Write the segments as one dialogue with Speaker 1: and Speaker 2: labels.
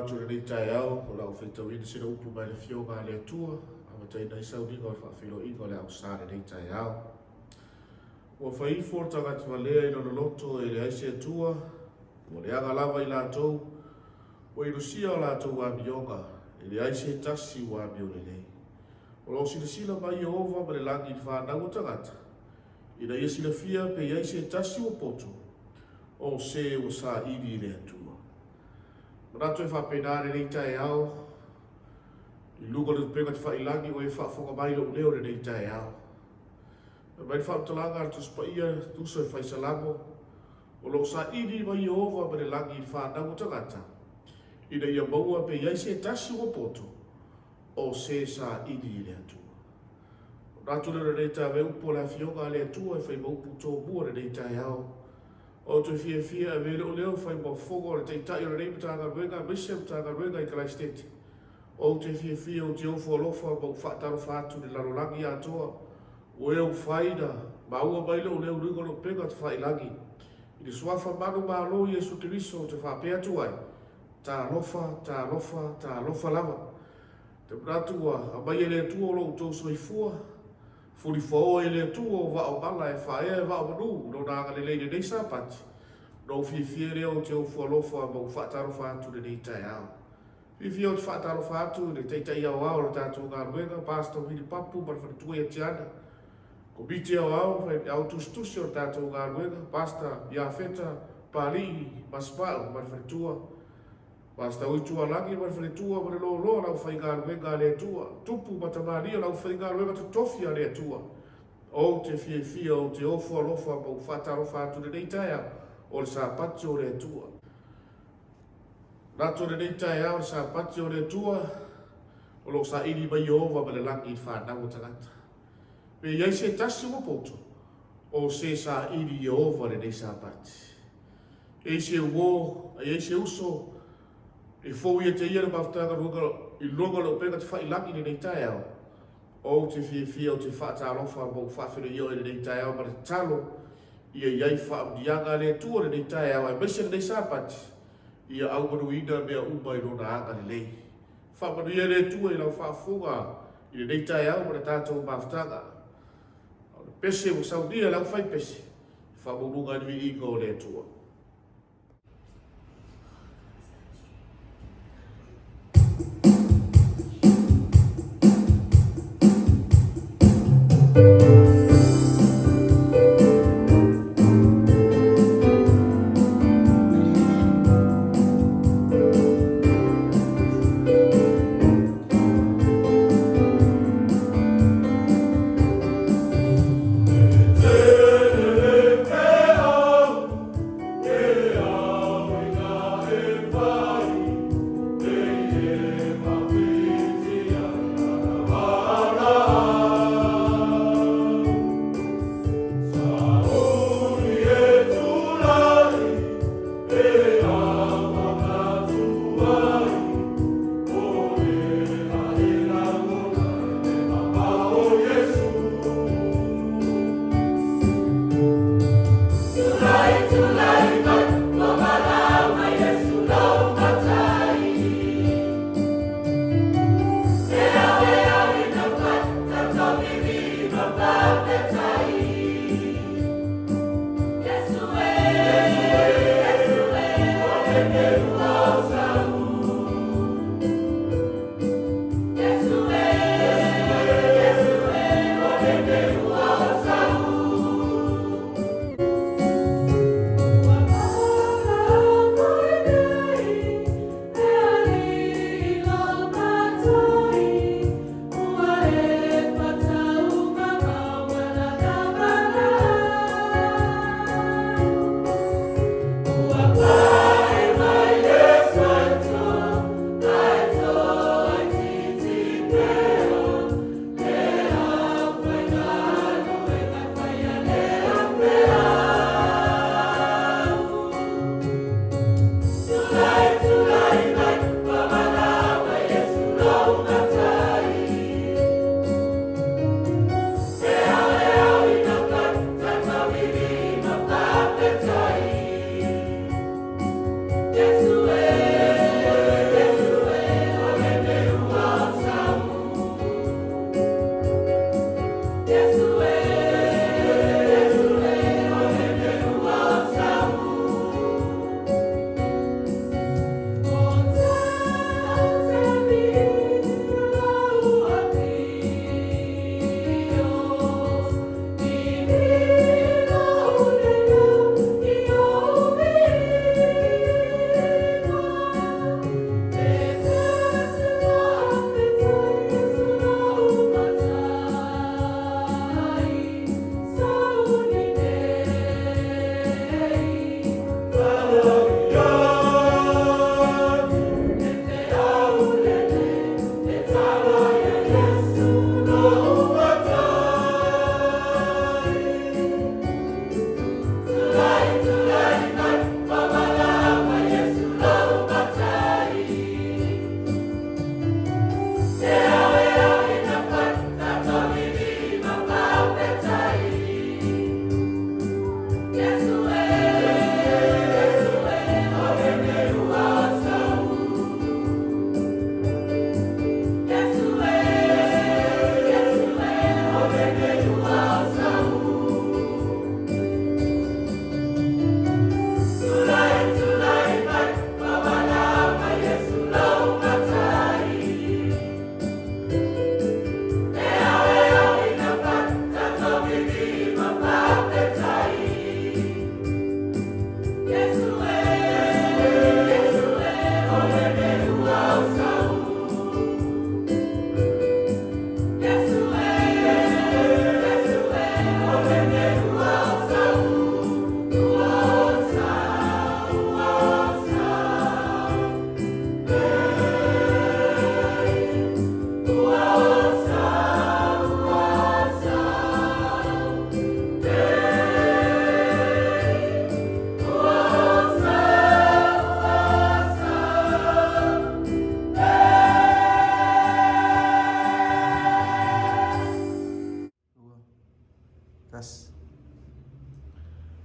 Speaker 1: atu i lenei taeao, o le a ou faitauina sina upu mai le Afioga a le Atua, amataina ai sauniga o le faafeiloaiga o le Ao Sa i lenei taeao. Ua fai ifo le tagata valea i lona loto e leai se Atua, ua leaga lava i latou, ua ilusia o latou amioga, e leai se tasi ua amio lelei. O lo o silasila mai Ieova ma le lagi i le fanau a tagata, ina ia silafia pe i ai se tasi ua poto, o se ua saili i le Atua. Manatu e faapena lenei taeao, i luga o le upega tafailagi o e faafofoga mai i lou leo i lenei taeao. Fai mai le faamatalaga a le Tusi Paia e tusa i le Fai Salamo, O lo o saili mai Ieova mai le lagi i le fanau a tagata, ina ia maua pe i ai se tasi ua poto, o se saili i le Atua. Manatu lea o lenei taeao upu o le Afioga a le Atua e fai ma upu tomua i lenei taeao. Ou te fiafia e ave ai lou leo e fai ma fofoga o le Taitai o lenei Matagaluega aemaise Matagaluega i Kalaisitete. Ou te fiafia ou te ofo alofa ma ou faatalofa atu i le lalolagi atoa o e ua fai na maua mai lou leo i luga o le upega tafailagi. I le Suafa manumalo o Iesu Keriso ou te faapea atu ai, Talofa, talofa, talofa lava. Te manatu ua aumai e le Atua o lo outou soifua, fulifaoa e le Atua o vaa o mala e faaea e vaa o manu i Lona agalelei i lenei Sapati, ona ou fiafia lea ou te ofo alofa ma ou faatalofa atu i lenei taeao. Fiafia ou te faatalofa atu i le Taitai Aoao o le tatou galuega, Pastor Willie Papu ma le faletua ia Tiana, Komiti Aoao, Faifeau Tusitusi o le tatou galuega, Pastor Iafeta Papalii Masepau ma le faletua, Pastor Uitualagi ma le faletua ma le loaloa o le aufaigaluega a le Atua, tupu ma tamalii o le aufaigaluega totofi a le Atua. Ou te fiafia, ou te ofo alofa ma ou faatalofa atu i lenei taeao o le Sapati o le Atua. Manatu o lenei taeao o le Sapati o le Atua, o lo o saili mai Ieova ma le lagi i le fanau a tagata. Pe i ai se tasi ua poto, o se saili Ieova lenei Sapati. E i se uo, a i ai se uso, e fou ia te ia le mafutaga i luga o le upega tafailagi i lenei taeao. Ou te fiafia ou te faatalofa ma ou faafeiloai oe i lenei taeao ma le tatalo ia i ai faamanuiaga a le Atua i lenei taeao aemaise lenei Sapati ia aumanuina mea uma i Lona agalelei. Faamanuia le Atua i lau faafofoga i lenei taeao ma le tatou mafutaga. O le pese ua saunia e le aufaipese, e faamaualuga ai le viiga o le Atua.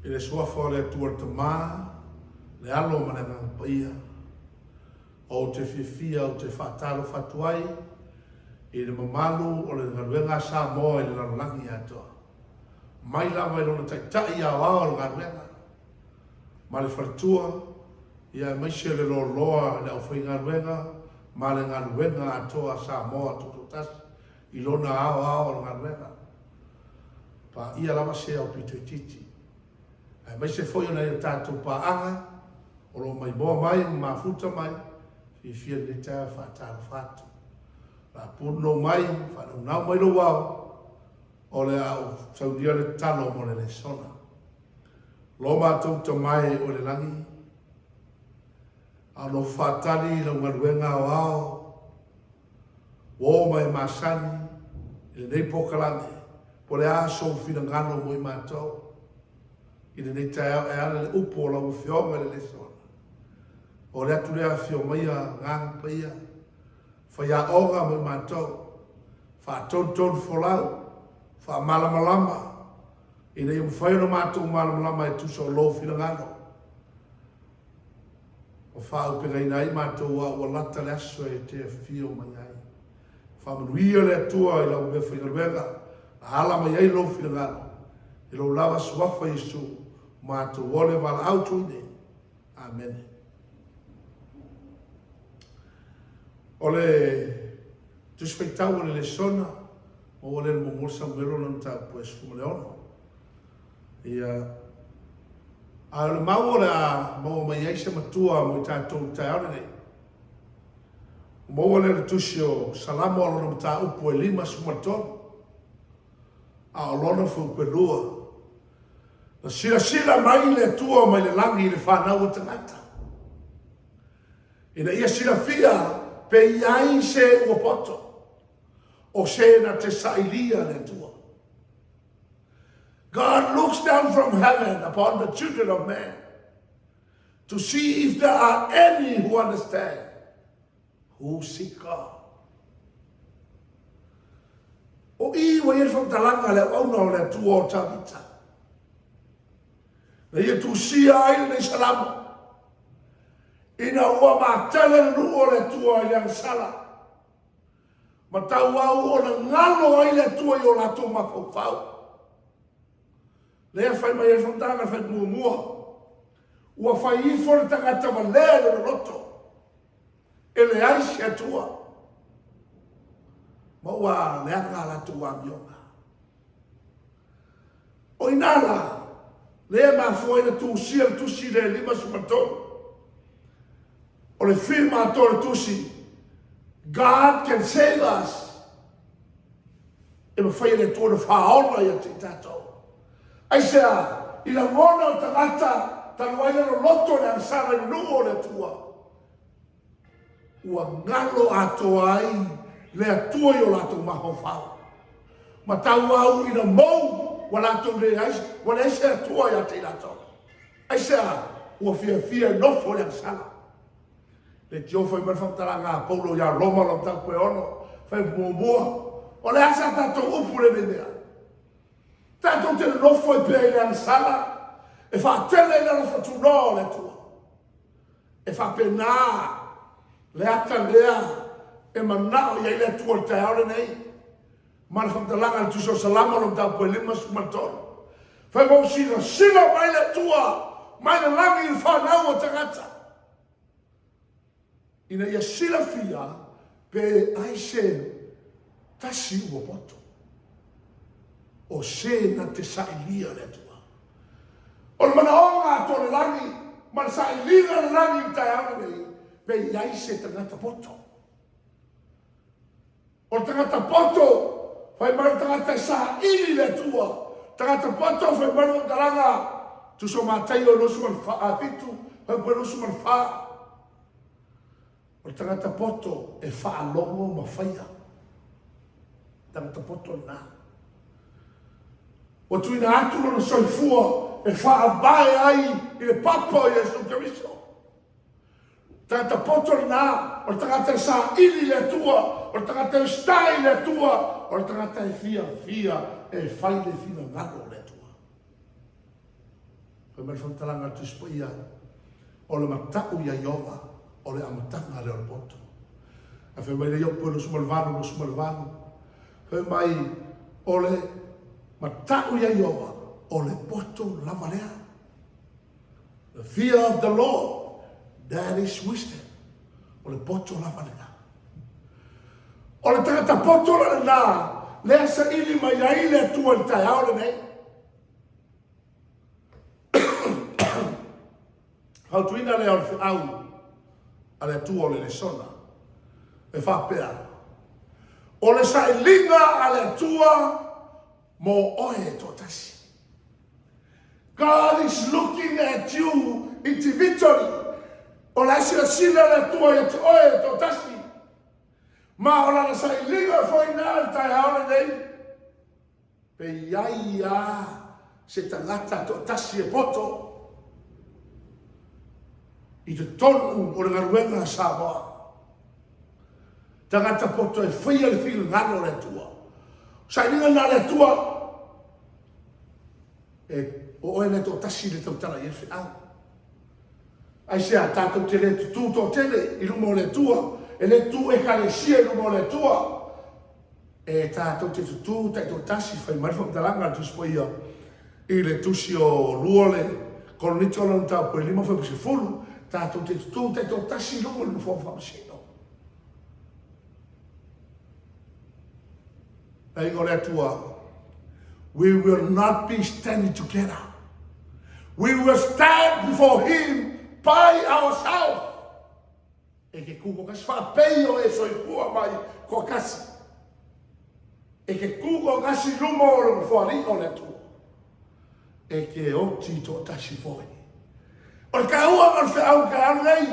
Speaker 1: I le Suafa o le Atua le Tama, le Alo ma le Agaga Paia, ou te fiafia ou te faatalofa atu ai i le mamalu o le galuega a Samoa i le lalolagi atoa, mai lava i lona Taitai aoao o le galuega, ma le faletua, ia aemaise le loaloa i le aufaigaluega ma le galuega atoa a Samoa Tutoatasi i lona aoao o le galuega. Paia lava se aupito itiiti, aemaise foi o nai a tatou paaga o lo o maimoa mai ma mafuta mai, fiafia i lenei taeao e faatalofa atu. O le a punonou mai, faanaunau mai lou ao, o le a ou saunia le tatalo mo le lesona. Lo matou Tama e o i le lagi, a o nofo faatali i lau galuega aoao, ua oo mai e masani i lenei polokalame, po o le a sou finagalo mo i matou i lenei taeao e ala i le upu o lau Afioga i le lesona. O le atu lea afio maia Agaga Paia, faiaoga mo i matou, faatonutonu folau, faamalamalama, ina ia mafai ona matou malamalama e tusa o Lou finagalo, ua faaaupegaina ai matou a ua lata le aso e te afio mai ai. Faamanuia le Atua i lau meafaigaluega, na ala mai ai Lou finagalo, i Lou lava Suafa Iesu, matou ole valaau tuuina. Amene. O le Tusi Faitau o le Lesona, maua lea i le muamua Samuelu lona mataupu e 16. Ia, a o le mau o le a maua mai ai se matua mo i tatou i le taeao lenei. Ua maua lea i le tusi o Salamo a lona mataupu e 53, a o lona fuaiupu e 2. Na silasila mai le Atua mai le lagi i le fanau a tagata, ina ia silafia pe i ai se ua poto, o se na te sailia le Atua. God looks down from heaven upon the children of men to see if there are any who understand, who seek God. O i ua i ai le faamatalaga a le auauna o le Atua o Tavita. Na ia tusia ai lenei salamo ina ua matele le nuu o le Atua i le agasala ma tauau ona galo ai le Atua i o latou mafaufau. Lea fai mai ai le faamatalaga le fai muamua, ua fai ifo le tagata valea i lona loto, e leai se Atua, ma ua leaga a latou amioga. O i ina la, lea e mafua ai ona tusia le tusi lea e 53. O le theme atoa o le tusi, God can save us. E mafai e le Atua ona faaola ia te i tatou. Aisea? I lagona o tagata talu ai le loloto i le agasala i le nuu o le Atua, ua galo atoa ai le Atua i o latou mafaufau. Ma tauau ina mou ua latou leai, ua leai se Atua ia te i latou. Aisea? Ua fiafia e nofo i le agasala. Leitio fai mai le faamatalaga a Paulo ia Roma lona mataupu e 6, fai muamua, o le a sa tatou upu i lenei mea? Tatou te nonofo ai pea i le agasala e faatele ai le alofa tunoa o le Atua. E faapena le ata lea e manao i ai le Atua i le taeao lenei. Ma le faamatalaga a le Tusi o Salamo lona mataupu e 53. Fai mai ua silasila mai le Atua mai le lagi i le fanau a tagata ina ia silafia pe ai se tasi ua poto o se na te sailia le Atua. O le manaoga atoa o le lagi ma le sailiga o le lagi i le taeao lenei, pe i ai se tagata poto. O le tagata poto, fai mai le tagata e saili i le Atua. Tagata poto, fai mai le faamatalaga, tusa o Mataio 27, fuaiupu 24. O le tagata poto e faalogo ma faia. Tagata poto lena. Ua tuuina atu lona soifua e faavae ai i le papa o Iesu Keriso. Tagata poto lena, o le tagata e saili i le Atua, o le tagata e usitai i le Atua, o le tagata e fiafia e fai le finagalo o le Atua.
Speaker 2: Fai mai le faamatalaga a le Tusi Paia, O le mata'u ia Ieova, o le amataga lea o le poto. Ae fai mai le Iopu e 28, 28, fai mai, O le mata'u ia Ieova, o le poto lava lea. The fear of the Lord, that is wisdom. O le poto lava lena. O le tagata poto la lena, lea saili mai ai le Atua i le taeao lenei. Fautuaina lea o le feau a le Atua o le lesona e faapea, O le sailiga a le Atua mo oe e toatasi. God is looking at you individually. O la e silasila le Atua ia te oe e toatasi. Ma o lana sailiga foi na le taeao lenei. Pe i ai a se tagata toatasi e poto i totonu o le galuega a Samoa. Tagata poto e faia le finagalo o le Atua. Sailiga lena a le Atua, e, o oe lea toatasi le tautala i ai le feau. Aisea, tatou te le tutū toatele i luma o le Atua, e le tutū ekalesia i luma o le Atua. E tatou te tutū taitoatasi, fai mai le faamatalaga a le Tusi Paia i le tusi o lua le Korinito lona mataupu e 5 fuaiupu 10, tatou te tutū taitoatasi i luma o le Nofoa Faamasino. Aiga o le Atua, we will not be standing together. We will stand before him by ourselves. E ke kū koa kasi faapei o e soifua mai koa kasi. E ke kū koa kasi luma o le nofoalii o le Atua. E ke oti toatasi foi. O le taua o le feau i taeao lenei,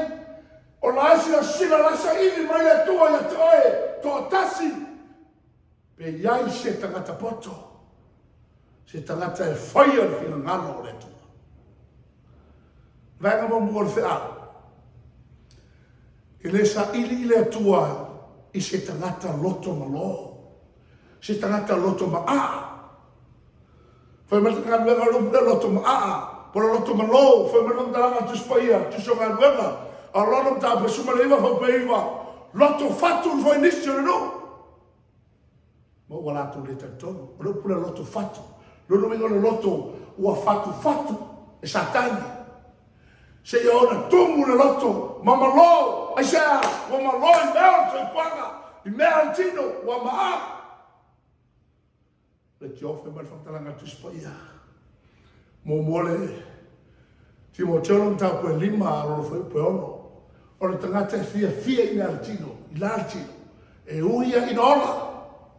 Speaker 2: o la e silasila, la e saili mai le Atua ia te oe toatasi, pe i ai se tagata poto, se tagata e faia le finagalo o le Atua. Vaega muamua o le feau, e le saili i le Atua i se tagata loto malo, se tagata loto maaa. Fai mai le galuega o le upu lea loto maaa, po o le loto malo, fai mai le faamatalaga a le Tusi Paia, Tusi o Galuega, a lona mataupu e 19 fuaiupu e 9, loto fatu le foinisi o le nuu. Ma ua latou le talitonu. O le upu lea loto fatu. Lona uiga o le loto ua fatufatu e Satani. Seia ona tumu le loto ma malo. Aisea? Ua malo i mea o le soifuaga, i mea o le tino, ua maa. Le tiofe ma le faamatalaga a le Tusi Paia. Muamua le Timoteo lona mataupu e 5 a lona fuaiupu e 6. O le tagata e fiafia i mea a le tino, i la le tino, e ui ia ina ola,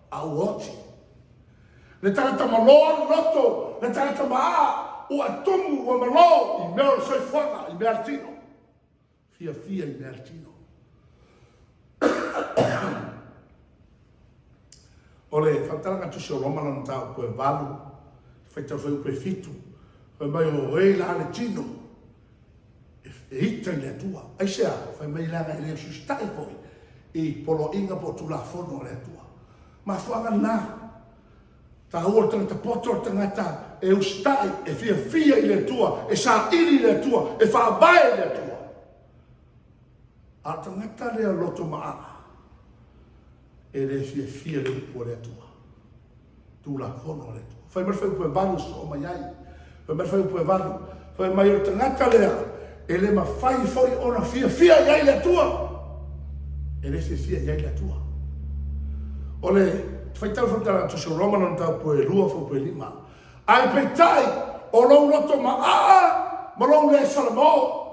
Speaker 2: a ua oti. Le tagata malo le loto, le tagata maa, ua tumu, ua malo i mea o le soifuaga, i mea a le tino. Fiafia i mea a le tino. O le faamatalaga tusi o Roma lona mataupu e 8, faitau fuaiupu e 7, fai mai o e la le tino e ita i le Atua. Aisea? Fai mai leaga e le usiusitai foi i poloaiga po o tulafono a le Atua. Mafuaaga lena. Taua le tagata poto, le tagata e usitai, e fiafia i le Atua, e saili i le Atua, e faavae i le Atua. A o le tagata lea loto maaa, e le fiafia le upu a le Atua. Tulafono a le Atua. Fai mai le fuaiupu e 8 soo mai ai. Fai mai le fuaiupu e 8. Fai mai o le tagata lea, e le mafai foi ona fiafia i ai le Atua. E le fiafia i ai le Atua. O le faitau faamatalaga tusi o Roma lona mataupu e 2 fuaiupu e 5. Ae peitai, o lou loto maaa ma lou le salamo,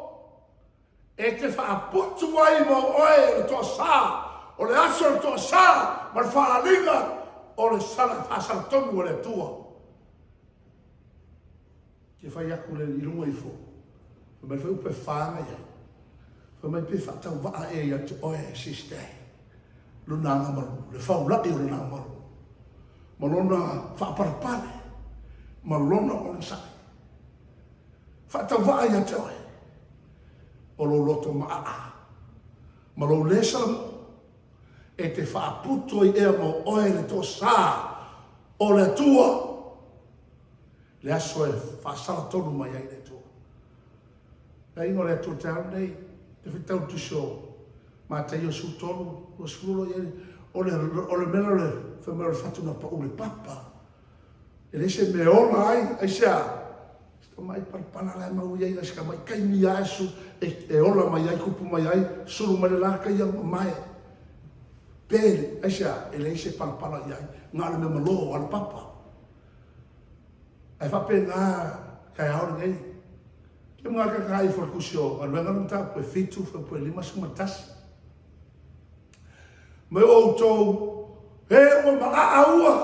Speaker 2: E te faaputu ai mo oe o le toasa, o le aso o le toasa ma le faaaliga o le sala faasalatonu a le Atua. Ke fai aku le i luga ifo, fai mai le fuaiupu e fa na i ai. Fai mai pe faatauvaa ea ia te oe, sister, lona agamalu, le faulai o lona agamalu, ma lona faapalepale, ma lona onosai. Faatauvaa ia te oe o lou loto maaa ma lou le salamumu, e te faaputu ai ea mo oe le toasā o le Atua, le aso e faasala tonu mai ai le Atua. Le aiga o le Atua taeao lenei, te whitau le tusi o Mataio 13, 20 lo i ai, o le, o le mea o le, fai mai o le fatu na pau le papa. E leai se mea e ola ai, aisea? Si tamai palapala la e mau i ai, si tamai taimi lava e, su, e, e ola mai ai, tupu mai ai, sulu mai le la taia mamae. Pele, aisea? E leai se palapala i ai, na o le mea malō a le papa. Ae faapena taeao lenei. Ke mga kaka ifo le tusi o galuega le mataupu e 7 fuaiupu e 51. Mai outou e ua maaa ua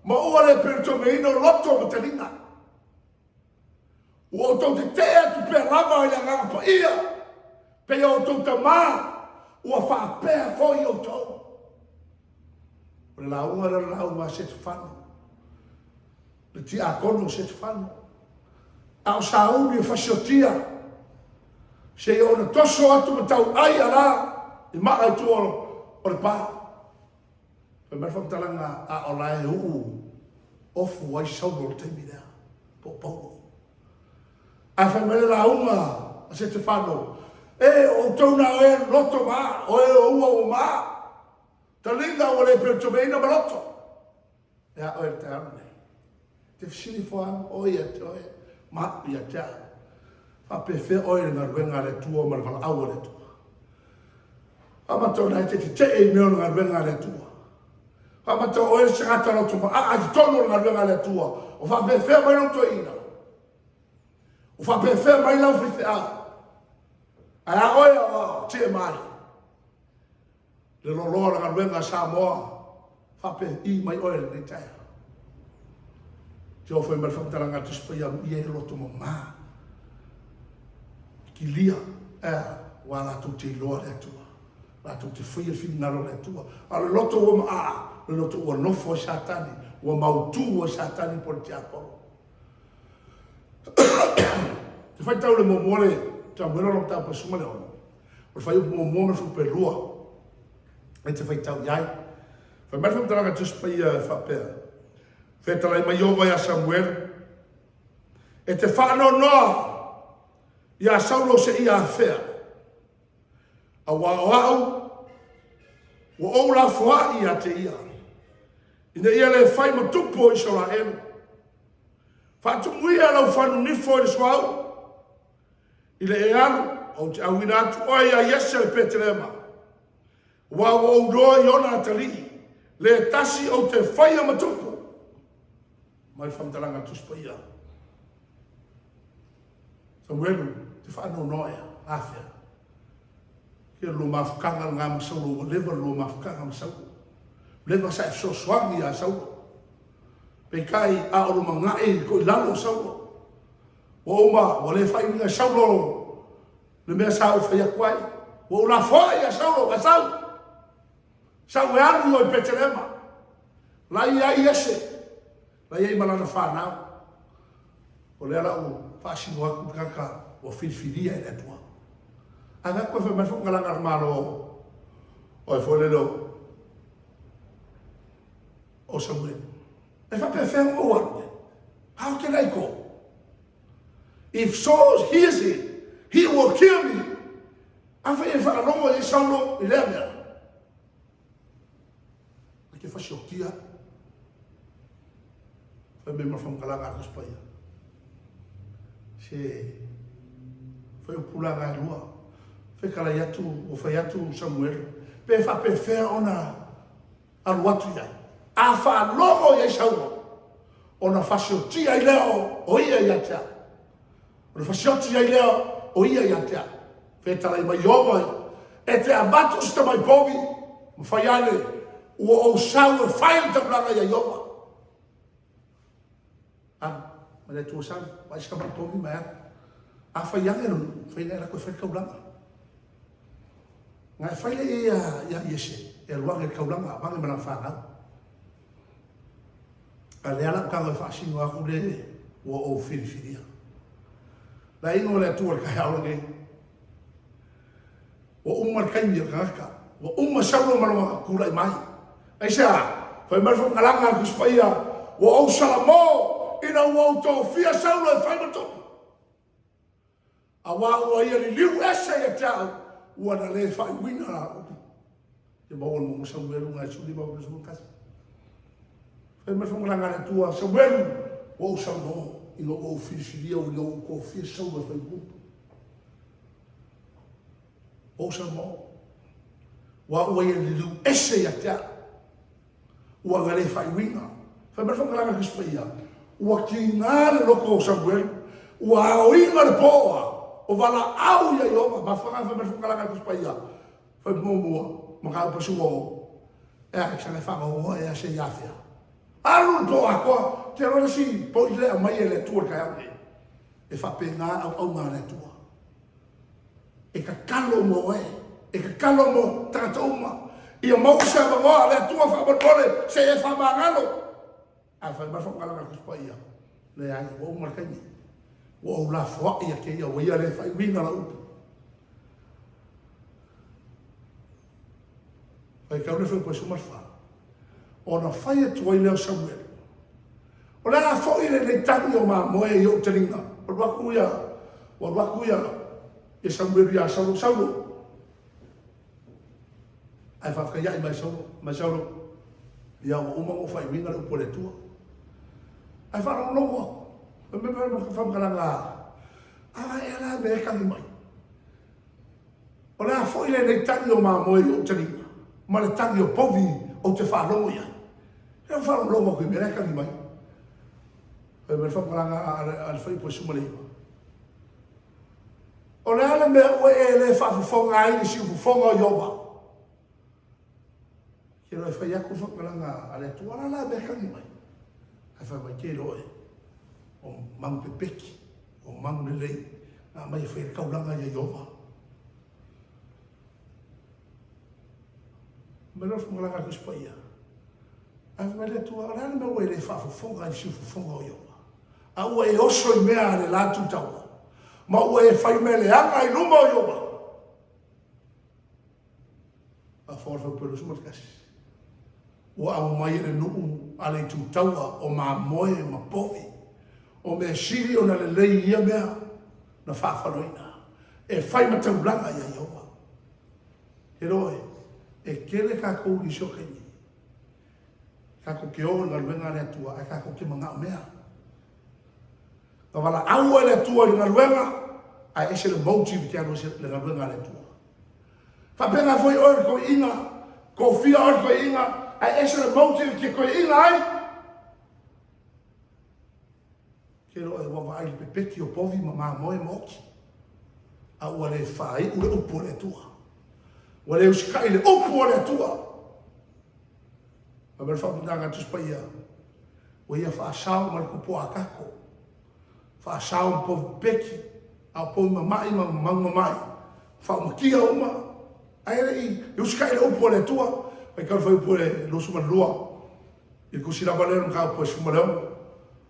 Speaker 2: ma ua le pelotomeina o loto ma taliga. Ua outou tetee atu pea lava i le Agaga Paia, pei o outou tamā, ua faapea foi outou. O le lauga lea o le lauga a Setefano, le tiakono o Setefano. A o Sauli e fasiotia, seia ona toso atu ma tauai ala i maa i tua o le pa. Fai mai le faamatalaga a o la e uu ofu ai Saulo i le taimi lea, po o Paulo. Ae fai mai le lauga a Setefano, E, o outou na o e loto ma, o e o ua ua ma, taliga ua le peotomeina ma loto. E a oe le taeao lenei. Te fesili fo au, oe ia te oe, ma au ia te au. Faapefea oe i le galuega a le Atua ma le valaau a le Atua. Faamata ona e te tetee i mea o le galuega a le Atua. Faamata o oe se tagata loto maaa i totonu o le galuega a le Atua. O faapefea mai lou toeaina. O faapefea mai lau faifeau. Ae a oe o TMI. Le loaloa o le galuega a Samoa, faapei mai oe lenei taeao. Te ofo mai le faamatalaga a Tusi Paia amuia e loto mama. Kilia, ea, ua latou te iloa le Atua. Latou te faia le finagalo o le Atua. A o le loto ua maa, le loto ua nofo ai Satani, ua mautu ai Satani po o le tiapolo. Te faitau le muamua le Samuela o lo mataupu e 16. O le fuaiupu muamua ma le fuaiupu e lua e te faitau i ai. Fai mai le faamatalaga a Tusi Paia e faapea, Fetalai mai Ieova iā Samuelu, e te faanoanoa iā Saulo seia afea, auā o au ua ou lafoai ia te ia, ina ia le fai ma tupu o Isaraelu. Faatumu ia lau fanunifo i le suauu, I le e alu, ou te auina atu oe iā Iese o Petelema, aua ua ou iloa i ona atalii, le tasi ou te faia ma tupu. Mai le faamatalaga a le Tusi Paia. Samuelu, te faanoanoa ea, afea. Ia lua mafutaga lena ma Saulo, ua leva le lua mafutaga ma Saulo. Leva sa e fesoasoani iā Saulo. Peitai, a o lumanai i koilalo o Saulo. Ua uma, ua le faaiuina e Saulo le mea sa ou fai atu ai. Ua ou lafoai ia Saulo, a sau! Sau e alu i o i Petelema. La i ai Iese, la i ai ma lana fanau. O lea la ua faasino atu le tagata ua filifilia e le Atua. Ae vaai atu fai mai le faamatalaga a le Malo o ai foi lele o Samuelu. E faapefea ona ou alu ai? How can I go? If Saul hears it, he will kill me. Afai e faalogo i ai Saulo i lea mea. E te fasiotia. Fai mai ma whamkalaga a Kuspaia. Se fai upulaga e lua. Fai kalai atu, o fai atu Samuel. Pe faapefea ona alu atu i ai. A faalogo i ai Saulo, ona fasioti ai lea o ia ia te au. Ona fasioti ai lea o ia ia te au. Fetalai mai Ieova, e te avatu se tamai povi, ma fai ane, ua ou sau e fai le taulaga ia Ieova. Alu, ma le Atua sau, vaai se tamai povi ma e alu. A fai ane le fai ane e fai le taulaga. Na e fai le ia ia Iese, e alu ane le taulaga, avane ma lana fanau. A lea la tago e faasino atu le ua ou filifilia. La ingo le Atua le taeao lenei. Ua uma le taimi o le tagata. Ua uma Saulo ma lona tulai mai. Aisea? Fai mai le faamatalaga a le Tusi Paia, ua ou salamo ina ua ou tofia Saulo e fai ma tupu. Auā ua ia liliu ese ia te au, ua na lē faaiuina la upu. Ia maua le muamua Samuelu ngai 15 ma 11. Fai mai le faamatalaga a le Atua, Samuelu, ua ou saunoa ina ua ou filifilia ina ua ou tofia Saulo e fai ma upu. Ua ou saunoa. Ua ua ia liliu ese ia te au. Ua na le faaiuina. Fai mai le faamatalaga a le Tusi Paia, ua tiga le loto o Samuelu, ua aoina le poa o valaau ia Ieova. Mafuaaga fai mai le faamatalaga a le Tusi Paia, fai muamua, mataupu e suaono. E a, saga e faagaogoa ea se ia afea. Alu le po atoa, te iloa le isi point lea e aumai e le Atua i le taeao lenei. E faapena auauna a le Atua. E tatalo mo oe, e tatalo mo tagata uma, ia maua se avanoa a le Atua faamolemole se i e faamagalo. Ae fai mai le faamatalaga a le Tusi Paia, leai, ua uma le taimi, ua ou lafoai ia te ia, ua ia le faaiuina lau upu. Faitau le fuaiupu 14. Ona fai atu ai lea o Samuele, O le a foi lenei tagi o mamoe i ou taliga? Ua alu atu ia, ua alu atu ia, ia Samuelu ia Saulo, Saulo! Ae faafetaiai mai Saulo, mai Saulo, ia ua uma ona ou faaiuina le upu a le Atua. Ae faalogologo atu, fai mai le faamatalaga, a ea la mea e tagi mai? O le a foi lenei tagi o mamoe i ou taliga, ma le tagi o povi ou te faalogo i ai? E ou faalogologo atu i mea la e tagi mai. Fai mai le faamatalaga a le fuaiupu 19. O le a le mea ua e le faafofoga ai i le siufofoga o Ieova? Ke loa e fai atu le faamatalaga a le Atua, la la mea e tagi mai. Ae fai mai, ke loa e, o manu pepeki, o manu lelei, na aumai e fai ai le taulaga ia Ieova. Mai loa le faamatalaga a le Tusi Paia. Ae fai mai le Atua, o le a le mea ua e le faafofoga i le siufofoga o Ieova? A ua e oso i mea a le la itu taua, ma ua e fai mea leaga i luma o Ieova. Faafofoga le fuaiupu 21. Ua aumai e le nuu a le itu taua o mamoe ma povi, o mea sili ona lelei i ia mea na faafaloina, e fai ma taulaga ia Ieova. E iloa e, e tele tatou i nisi o taimi, tatou te o i galuega a le Atua, ae tatou te manao mea. Na valaau ai le Atua i le galuega, ae ese le motive e te alu ai i le galuega a le Atua. Faapena foi oe le toeaina, tofia oe le toeaina, ae ese le motive e te toeaina ai. Ke loa e ua vaai le pepeti o povi ma mamoe ma oti, a ua le faaiu le upu a le Atua. Ua le usitai le upu a le Atua. Fai mai le faamatalaga a Tusi Paia, ua ia faasao ma le tupu a kako, faasao ma povi pepeti, a o povi mama'i ma manu mama'i, faaumatia uma, ae le i usitai le upu a le Atua. Faitau le fuaiupu e 22 i le tusi lava lea o le mataupu e 16.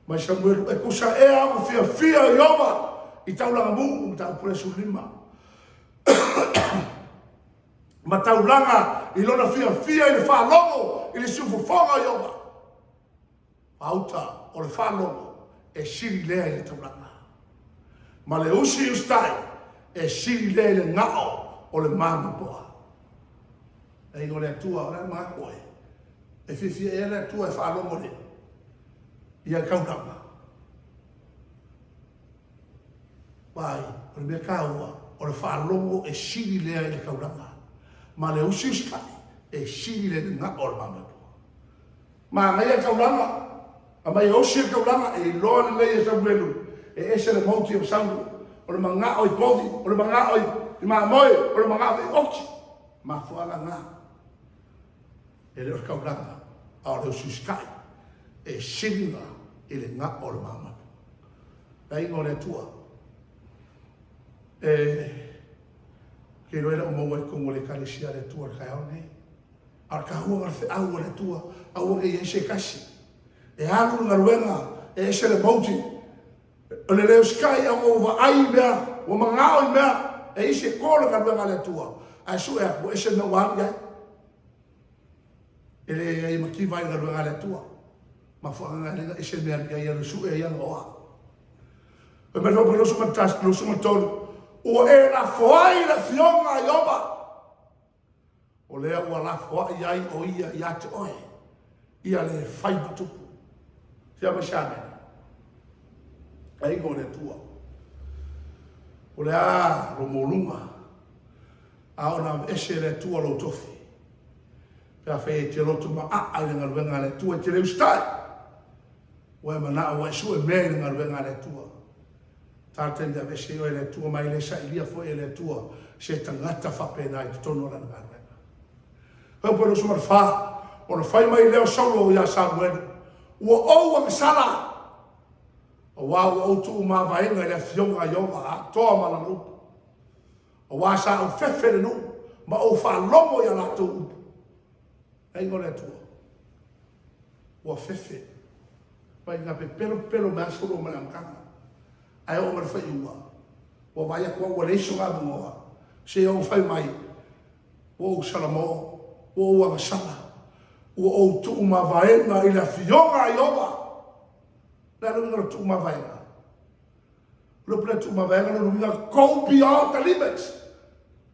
Speaker 2: Mai Samuelu, e tusa ea ona fiafia Ieova i taulaga mu, mataupu lea 15. Ma taulaga i lona fiafia i le faalogo i le siufofoga o Ieova. Auta o le faalogo e sili lea i le taulaga. Ma le usi usitai e sili lea i le gao o le mamoe-poa. E igoa le Atua, o le a le manatu oe? E fiafia ea le Atua e faalogo i le ia taulaga? Vaai, o le mea taua, o le faalogo e sili lea i le taulaga, ma le usiusitai e sili lea i le gao o le mamoe-poa. Manaia le taulaga, aumai e osi le taulaga, e iloa lelei e Samuelu, e ese le mauti o Saulo, o le manao i povi, o le manao i mamoe, o le manao i oti. Mafuaaga na, e le o le taulaga, a o le usiusitai, e sili na i le gao o le mamoe. Le aiga o le Atua, e ke iloa e le o maua i totonu o le Ekalesia a le Atua i le taeao lenei. A o le taua o le feau a le Atua, aua ne i i ai se tasi e alu i le galuega e ese le mauti. O le le usitai a ua vaai i mea, ua manao i mea, e i se ko le galuega a le Atua, ae sue atu, ua ese le mea ua alu i ai. E leai mativa ai le galuega a le Atua. Mafuaaga lea na ese le mea alu i ai, alu e sue ai ana oa. Fai mai le 23, Ua e lafo ai i le Afioga a Ieova, o lea ua lafoai ai o ia ia te oe, ia le fai ma tupu. Sia mai se amene. Aiga o le Atua. O le a lo moluga, a ona aveese e le Atua lou tofi. Pe a fai e te loto maaa i le galuega a le Atua, e te le usitai. Ua e manao ua e sue mea i le galuega a le Atua. Ta taimi aveese ai oe e le Atua, ma e le sailia foi e le Atua se tagata faapena i totonu o Lana galuega. Fai 24, ona fai mai lea o Saulo iā Samuelu, Ua ou agasala, aua ua ou tuumavaega i le afioga a Ieova atoa ma lana upu, aua sa ou fefe i le nuu ma ou faalogo i a latou upu. Aiga o le Atua, ua fefe mai na pepelo pepelo mai Saulo mai le amataga, ae oo mai le faaiuga, ua vaai atu au ua leai sona avanoa, seia ou fai mai, ua ou salamo, ua ou agasala, ua ou tuumavaega i le afioga a Ieova. O le a le uiga o le tuumavaega? O le upu lea tuumavaega, o lona uiga go beyond the limits.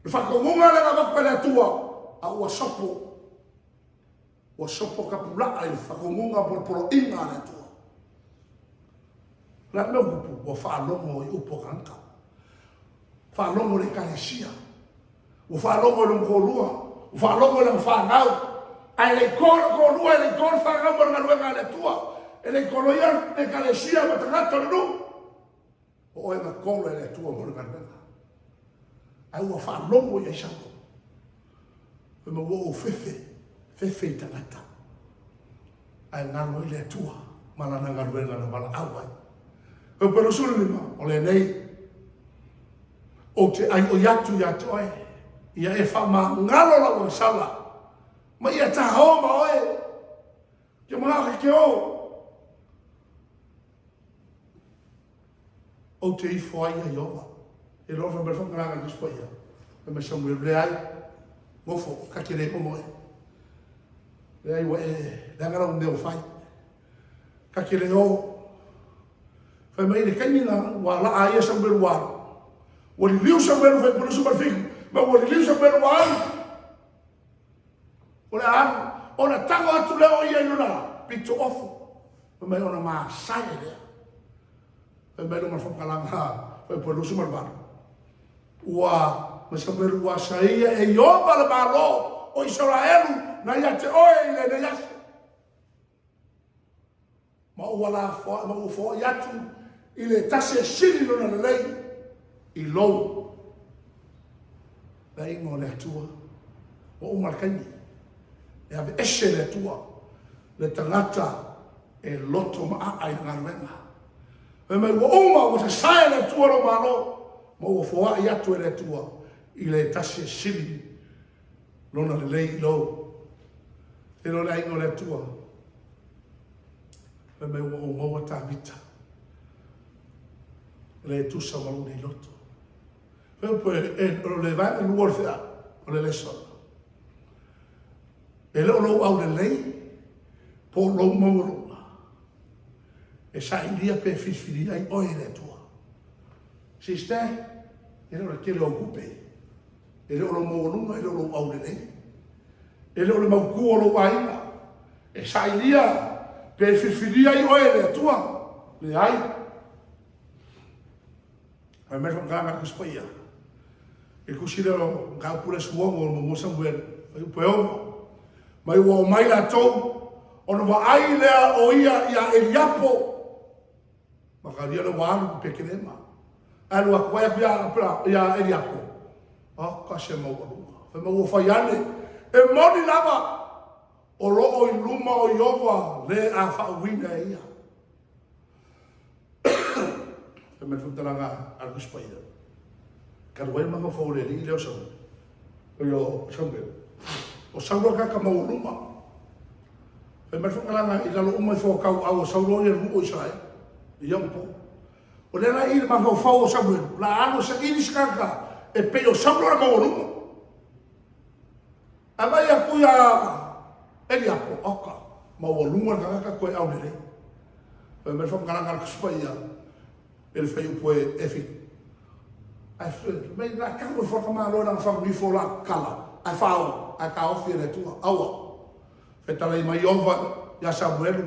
Speaker 2: Le faatonuga lea na avatu e le Atua, a ua sopo. Ua sopo tapulaa i le faatonuga po o le poloaiga a le Atua. O le a le mea ua tupu? Ua faalogo i upu a tagata. Faalogo i le ekalesia. Ua faalogo i lona toalua. Ua faalogo i lana fanau. Ae le i to le toalua, e le i to le fanau mo le galuega a le Atua. E le i toloia le ekalesia ma tagata o le nuu. O oe na tolo e le Atua mo le galuega. Ae ua faalogo i ai Saulo. Fai mai ua ou fefe, fefe i tagata. Ae galo ai le Atua ma lana galuega na valaau ai. Fai 25, o lenei, ou te aioi atu ia te oe, ia e faamagalo lau agasala, ma ia taō ma oe, ke manao ke ke o. Ou te ifo ai ia Ieova. E loa fai mai le faamatalaga a le Tusi Paia, fai mai Samuelu, leai, nofo, ta te le komo e. Leai, ua e leaga lau mea ua fai. Ta te le o. Fai mai le taimi na ua laa ai ia Samuelu ua alu. Ua liliu Samuelu fai pulusu ma le fiku, ma ua liliu Samuelu ua alu. O le a alu, ona tago atu lea o ia i lona pito ofu. Fai mai ona masae lea. Fai mai luma faamatalaga fai po 28. Ua ma Samuelu ua asaia e Ieova le Malo o Isaraelu na ia te oe i lenei aso. Ma ua lafoai ma ua foai atu i le tasi e sili lona lelei i lou laina o le Atua. Ua uma le taimi e aveese le Atua le tagata e loto maaa i le galuega. Fai mai ua uma, ua sasae le Atua lou malo, ma ua foai atu e le Atua i le tasi e sili lona lelei i lou. Te iloa le aiga o le Atua. Fai mai ua ou maua Tavita. Le tusa ma lou nei loto. Fai upu e, o le vaega lua o le feau, o le lesona. E le o lou aulelei po o lou maualuga e sailia pe filifilia ai oe e le Atua. Sister, e le o le tele o au tupe, e le o lou maualuga, e le o lou aulelei, e le o le mautu o lou aiga e sailia pe filifilia ai oe e le Atua. Leai. Fai mai le faamatalaga a le Tusi Paia, i le tusi lea o Mataupu le Suono o Muamua Samuelu, Fuaiupu e 6, mai ua omai latou, ona vaai lea o ia iā Eliapo, makalia lea ua alu i Petelema, ae alu atu, vaai atu iā Eliapo, oka se maualuga. Fai mai ua fai ane, e moni lava, o lo o i luma o Ieova le a faauuina e ia. Fai mai le faamatalaga a le Tusi Paia, talu ai le mafaufau o le alii lea o Saulu, oi o Samuelu, o Saulo le tagata maualuma. Fai mai le faamatalaga i lalo uma ifo o tauau o Saulo ia le nuu o Isaraelu, i ia ona po. O lea la i le mafaufau o Samuelu, o le a alu e saili se tagata e pei o Saulo le maualuga. Agai atu ia Eliapo, oka, maualuga le tagata toe aulelei. Fai mai le faamatalaga a le Tusi Paia i le fuaiupu e 7. Ae fai mai la tago i Foatamalo i lana fagunifo o la kala, ae faaoo, ae taofi e le Atua. Aua. Fetalai mai Ieova ia Samuelu,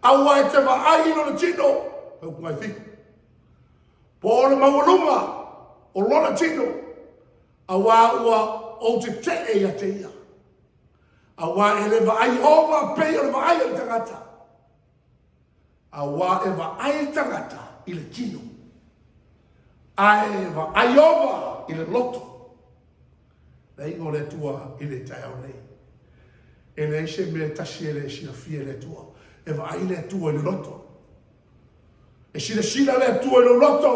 Speaker 2: Aua e te vaai i lona tino, he upu nai fiku, po o le maualuga o lona tino, auā ua ou tetee ia te ia. Auā e le vaai Ieova pei o le vaai a le tagata, Auā e vaai le tagata i le tino, ae vaai Ieova i le loto. Le aiga o le Atua i le taeao nei. E leai se mea e tasi e le silafia e le Atua. E vaai le Atua i le loto. E silasila le Atua i lou loto.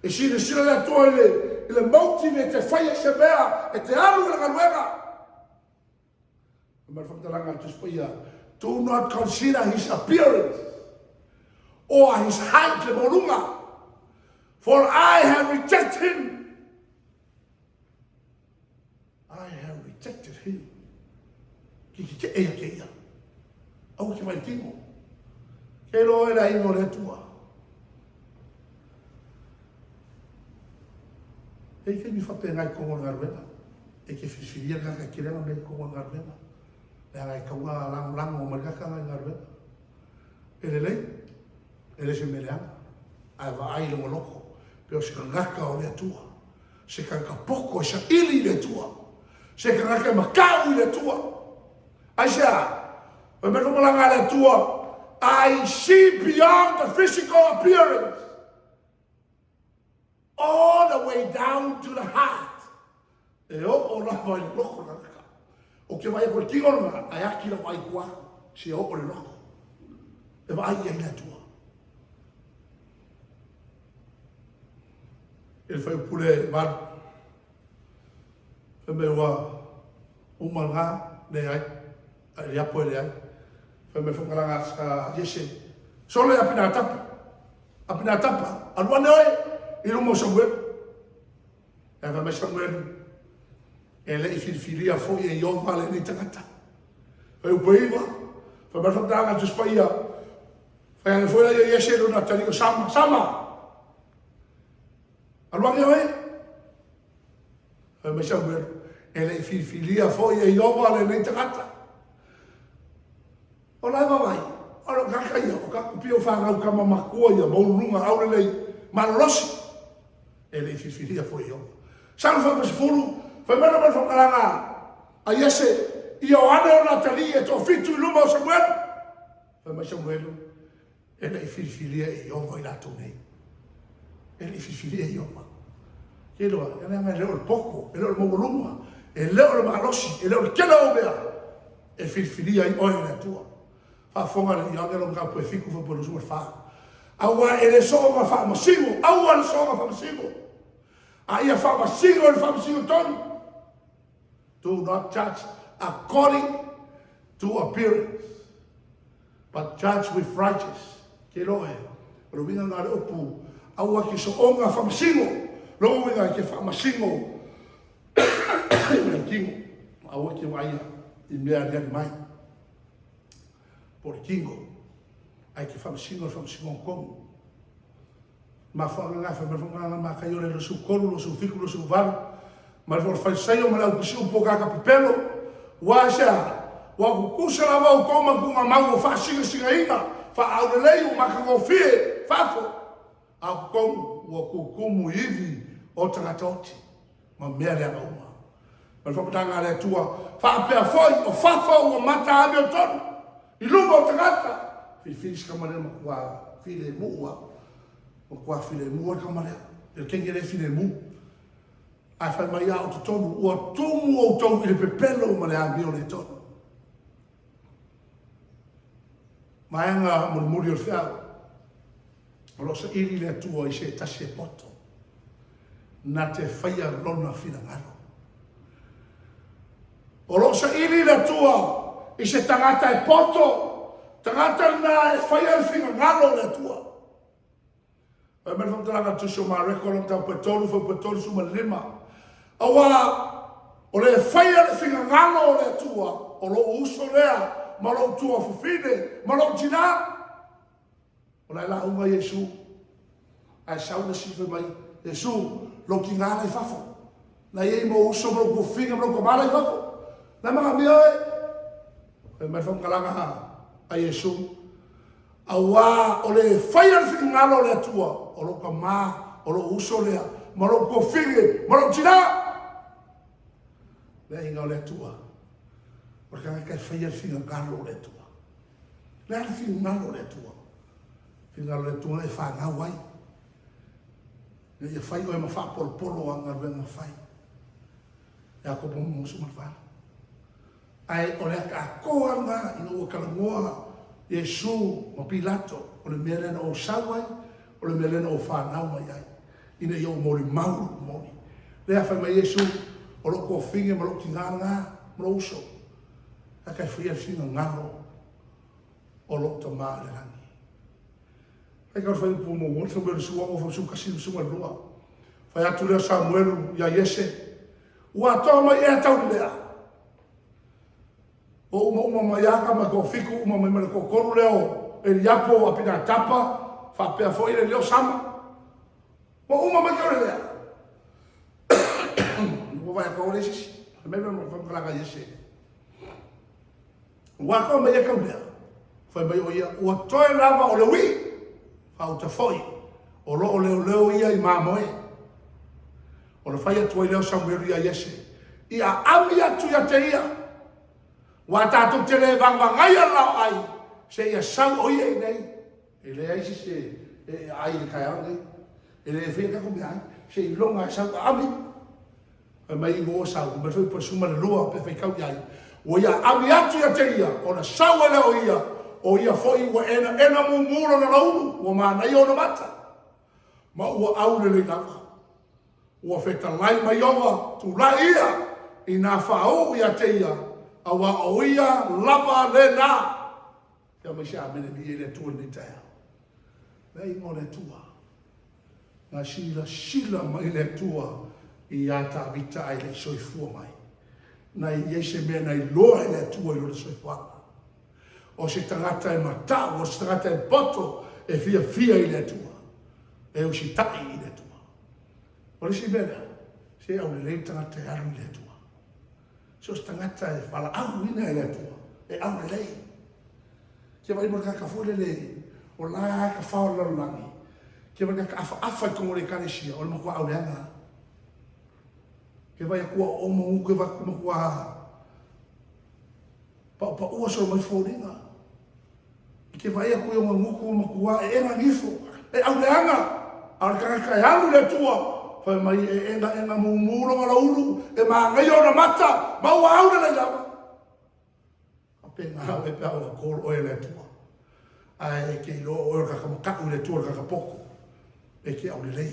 Speaker 2: E silasila le Atua i le, i le motive e te faia se mea, e te alu i le galuega. Ma le faamatalaga a le Tusi Paia, do not consider his appearance or his height, le maualuga, for I have rejected him. I have rejected him. Ki ki te ea ke ia. Aua ke vai tino. Ke roa e la ingo le atua. E i taimi faapena i totonu o le galuega, e te filifilia le tagata e tele ana mea i totonu o le galuega, leaga e tatau ona lagolago mai le tagata lena i le galuega. E lelei, e le o se mea leaga, ae vaai i lona loto, pe o se tagata o le Atua, se tagata poto e saili i le Atua, se tagata e matau i le Atua. Aisea? Fai mai le faamatalaga a le Atua, I see beyond the physical appearance. All the way down to the heart. E oo lava i le loko le tagata. Ou te vaai atu i le tino lena, ae ati lau vaai i tua atu, seia oo i le loko. E vaai i ai le Atua. I le fuaiupu le 8, fai mai ua uma lena, leai, a i le apo e leai. Fai mai faamatalaga a Iese, Sole Apinatapu, Apinatapa, alu ane oe i luma o Samuelu. Ae fai mai Samuelu, e le i filifilia foi e Ieova lenei tagata. Fuaiupu e 9, fai mai le faamatalaga a le Tusi Paia, fai ane foi laia Iese i lona atalii o Sama, Sama, alu ane oe. Fai mai Samuelu, e le i filifilia foi e Ieova lenei tagata. O la e vaavaai, o le tagata ia, o ka pei o fanau tama matua ia, maualuluga, aulelei, malolosi. E le i filifilia foi e Ieova. Sau le fuaiupu 10, fai mai le faamatalaga a Iese, ia o ane ona atalii e toafitu i luma o Samuelu. Fai mai Samuelu, E le i filifilia e Ieova i latou nei. E le i filifilia e Ieova. Ke iloa, e leaga e le o le poto, e le o le maualuga, e le o le malosi, e le o le tele o mea e filifilia ai oe e le Atua. Faafofoga le Ioane lona mataupu e 7 fuaiupu 24. Aua e le soona faamasino, aua le soona faamasino, a ia faamasino i le faamasino tonu. Do not judge according to appearance. But judge with righteous. Ke loa e, o le uiga na o le upu, aua ke soonga faamasino, lona uiga e ke faamasino i mea kino, aua ke vaaia i mea aliali mai, po o le kino, ae ke faamasino i le faamasinoga tonu. Mafuaaga na fai mai le faamatalaga Mataio le 23, 27, 28, ma le Falisaio ma le aupisuu po o tagata pepelo, ua aisea? Ua tutusa lava outou ma tuugamau ua faasinasinaina, faaaulelei ua matagofie fafo, a o totonu ua tutumu i ivi o tagata oti ma mea leaga uma. Ma le faamatalaga a le Atua, faapea foi o fafo ua mata amiotonu i luma o tagata, filifili se tama lea matua filemu lava. Matua filemu lava le tama lea. I le taimi lea e filemu. Ae fai mai a o totonu, ua tumu outou i le pepelo ma le amio le tonu. Vaega mulimuli o le feau, o lo o saili le Atua i se tasi e poto, na te faia lona finagalo. O lo o saili le Atua i se tagata e poto, tagata lena e faia le finagalo o le Atua. Fai mai le faamatalaga a le Tusi o Mareko lona mataupu e 3, fuaiupu e 35. Auā o le faia le finagalo o le Atua, o lou uso lea ma lou tuafafine ma lou tinā. O la e lauga Iesu, ae sau le isi fai mai, Iesu, lou tiga la i fafo. Na i ai mou uso ma lou tuafafine ma lou tama la i fafo. Na e manaomia oe. Fai mai le faamatalaga a Iesu, Auā o le faia le finagalo o le Atua, o lou tama, o lou uso lea, ma lou tuafafine, ma lou tinā. Le aiga o le Atua, o le tagata e faia le finagalo o le Atua. Le a le finagalo o le Atua? Finagalo o le Atua e fanau ai. Ina ia fai oe ma faapolopolo au galuega fai. Iakopo 1:18. Ae o le ata atoa lena ina ua talanoa Iesu ma Pilato, o le mea lea na ou sau ai, o le mea lea na ou fanau mai ai, ina ia ou molimau i le moni. Lea fai mai Iesu, o lou tuafafine ma lou tina lena, ma lou uso, a ta e faia le finagalo o lou Tama i le lagi. Fai tau fai upu muamua, Samuelu 16, 11, 12. Fai atu lea o Samuelu iā Iese, Ua atoa mai ea taulelea? Ua umauma mai a tama e toafitu, uma mai ma le toatolu lea o Eliapo o Apinatapa, faapea foi le leo Sama. Ua uma mai taulelea? Ua vaai atu ua leai se isi. Fai mai le faamatalaga a Iese. Ua atoa mai ea taulelea? Fai mai o ia, ua toe lava o le uī, faauta foi, o lo o leoleo ia i mamoe. Ona fai atu ai lea o Samuelu iā Iese, Ia aami atu ia te ia, aua tatou te le vagavagaia le laoai, seia sau o ia i inei. E leai se isi e ai i le taeao lenei. E le faia tatou meaai, seiloga e sau aami. Fai mai ina ua sau, fai mai foi pe 12 pe faitau i ai, ua ia aami atu ia te ia, ona sau ai lea o ia, o ia foi ua enaena mumu lona laulu, ua manaia ona mata, ma ua aulelei lava. Ua fetalai mai Ioga, tulai ia ina faauu ia te ia, auā o ia lava lena. Ia mai se amene viia i le Atua i lenei taeao. Le aiga o le Atua. Na silasila mai le Atua iā Tavita ae le i soifua mai. Na i ai se mea na iloa e le Atua i lona soifuaga. O se tagata e matau, o se tagata e poto, e fiafia i le Atua, e usitai i le Atua. O le isi mea lea, se aulelei le tagata e alu i le Atua. So o se tagata e valaauina e le Atua, e aulelei. Ke vaai mo le tagata foi lele, o la ka fao le lalolagi, ke vaai tagata afaafa i totonu o le ekalesia, o le matua auleaga. Ke vaai atu o omo, ke vaai atu matua Paʻupaʻua solo mai foliga. I ke vaai aku i ona gutu ua matua eʻena nifo, e ʻauleaga, a o le tagata e alu i le Atua, fai mai e enaena mumu lona laulu, e manaia ona mata, ma ua aulelei lava. Faapena oe pe a ua call oe e le Atua. Ae e te iloa o oe o le tagata mataʻu i le Atua, o le tagata poto, e te aulelei.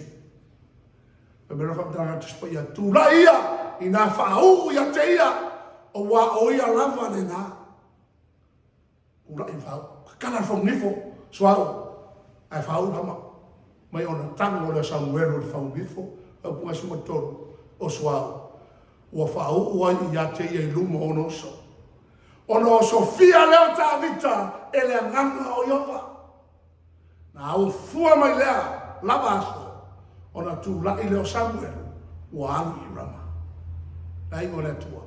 Speaker 2: Fai mai lona faamatalaga Tusi Paia, Tulai ia inā faauu ia te ia, auā o ia lava lena. Tulai ma faauu. Tatala le faugifo, suauu, ae faauu hama. Mai ona tago lea o Samuelu i le faugifo, faaupuga 13, o suauu. Ua faauu ai ia te ia i luma o ona uso. Ona osofia lea o Tavita e le agaga o Ieova. Na aufua mai lea lava aso, ona tulai lea o Samuelu, ua alu i Rama. Le aiga o le Atua.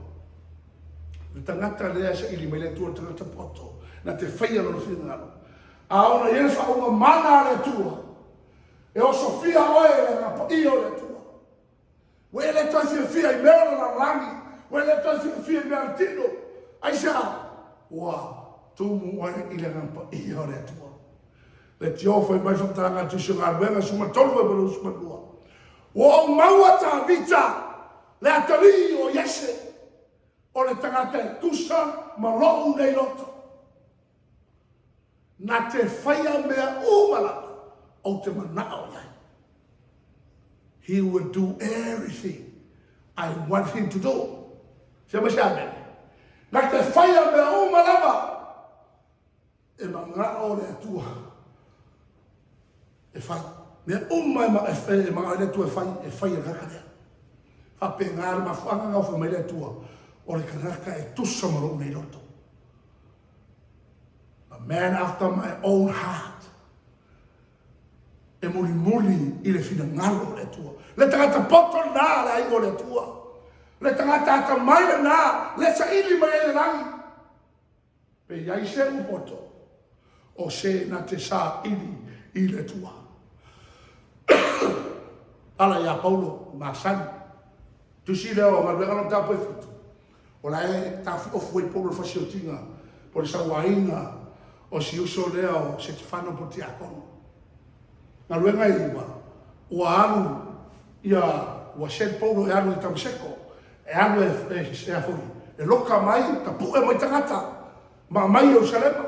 Speaker 2: Le tagata lea e saili mai le Atua, le tagata poto, na te faia lona finagalo. A ona i ai le faauuga mana a le Atua, e osofia oe e le Agaga Paia o le Atua. Ua e le toe fiafia i mea o le lalolagi, ua e le toe fiafia i mea o le tino. Aisea? Ua tumu oe i le Agaga Paia o le Atua. Leitio fai mai le faamatalaga a le Tusi o Galuega 13 fuaiupu 22. Ua ou maua Tavita, le atalii o Iese, o le tagata e tusa ma lou nei loto. Na te faia mea uma lava ou te manao i ai. He will do everything I want him to do. Sia mai se amene. Na te faia mea uma lava e manao le Atua e fai. Mea uma e manao le Atua e fai, e fai e le tagata lea. Faapena le mafuaaga na ofo mai le Atua, o le tagata e tusa ma lou nei loto. A man after my own heart. E mulimuli. Mulimuli i le finagalo o le Atua. Le tagata poto lena a le aiga o le Atua. Le tagata atamai lena le saili mai ai le lagi. Pe i ai se u poto, o se na te saili i le Atua. Ala ia Paulo, masani. Tusi lea o galuega lona mataupu e fitu, o la e taofiofi ai Paulo i le fasiotiga po o le sauaina o si uso lea o Setefano po o le tiakono. Galuega e iva, ua alu ia, ua send Paulo e alu i Tamaseko, e alu e, e, e, a foi, e loka mai, tapue mai tagata, ma aumai i Ierusalema.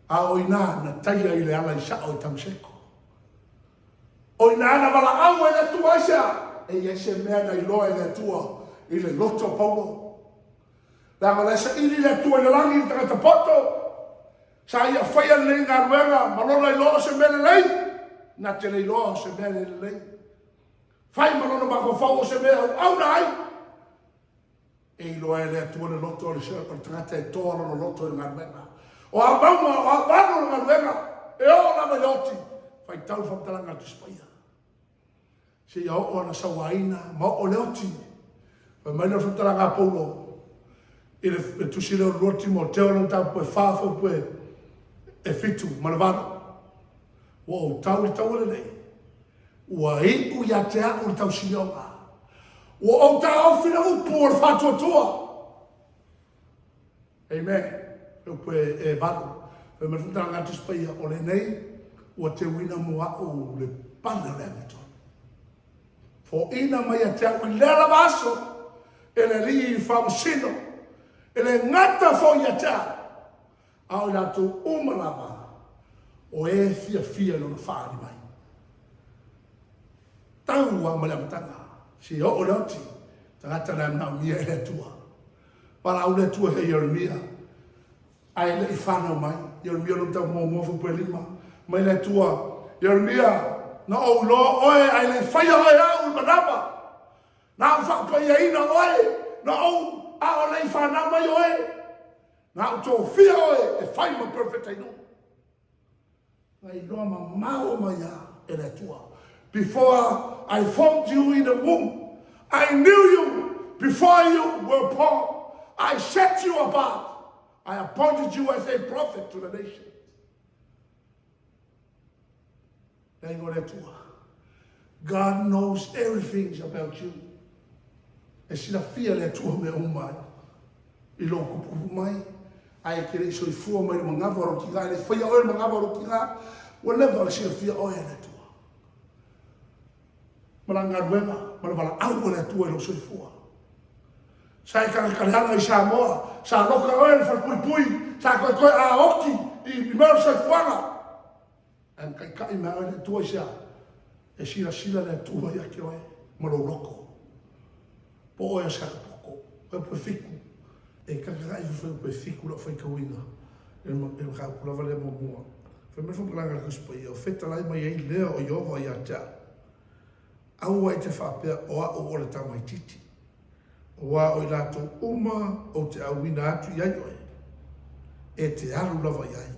Speaker 2: A o ina na taia i le ala i sao i Tamaseko. O ina na valaau ai le Atua aisea? E i ai se mea na iloa e le Atua i le loto o Paulo. Leaga o la e saili le Atua i le lagi i le tagata poto. Sa ia faia lenei galuega ma lona iloa o se mea lelei. Na te le iloa o se mea le lelei. Fai ma lona mafaufau o se mea auauna ai. E iloa e le Atua le loto o le tagata e toa lona loto i le galuega. O a mauga, o a vanu o le galuega, e oo lava i le oti, faitau le faamatalaga a le Tusi Paia. Seia oo ana sauaina ma oo le oti. Fai mai lea o le faamatalaga a Paulo i le tusi lea o le 2 Timoteo lona mataupu e 4 fuaiupu e 7 ma le 8. Ua ou tau i le taua lelei, Ua iu ia te au le tausilioga. Ua ou taofi le upu o le faatuatua. Amen. Le upu e, e valu. Fai mai le faamatalaga a Tusi Paia, o lenei ua teuina mo au le pale o le amiotonu. Foina mai ia te au i lea lava aso e le Alii faamasino, e le gata foi ia te au, a o i latou uma lava o e fiafia i lona faaali mai. Tau lava mai le amataga, seia oo i le oti, tagata na e manaomia e le Atua. Valaau le Atua ia Ieremia, ae le i fanau mai. Ieremia lona mataupu muamua fuaipue lima, mai le Atua, Ieremia, na ou iloa oe ae le i faia oe au i manava. Na ou faapaiaina oe, na ou a o le i fanau mai oe. Na ou tofia oe e fai ma perofeta i nuu. Na iloa mamao mai a e le Atua. Before I formed you in the womb, I knew you before you were born. I set you apart. I appointed you as a prophet to the nation. Le aiga o le Atua. God knows everything about you. E silafia le Atua mea uma i lou kupukupu mai, ae e te le i soifua mai le manava o lou tiga, e le i faia oe le manava o lou tiga, ua leva ona silafia oe e le Atua. Ma la galuega, ma le valaau a le Atua i lou soifua. Sa e tagataleaga i Samoa, sa loka oe i le falepuipui, sa koekoe a oti i mea o le soifuaga. Ae na taitai mai oe le Atua i se a? E silasila le Atua ia te oe ma lou loto. Po o oe o se atopoto, oe po e fiku. E takatai ifo po e fiku lau faitauina i le mataupu lava lea muamua. Fai mai le faamatalaga a le Tusi Paia, o fetalai mai ai lea o Ieova ia te au, Aua e te faapea o au o le tamaitiiti. Aua o i latou uma ou te auina atu i ai oe, e te alu lava i ai.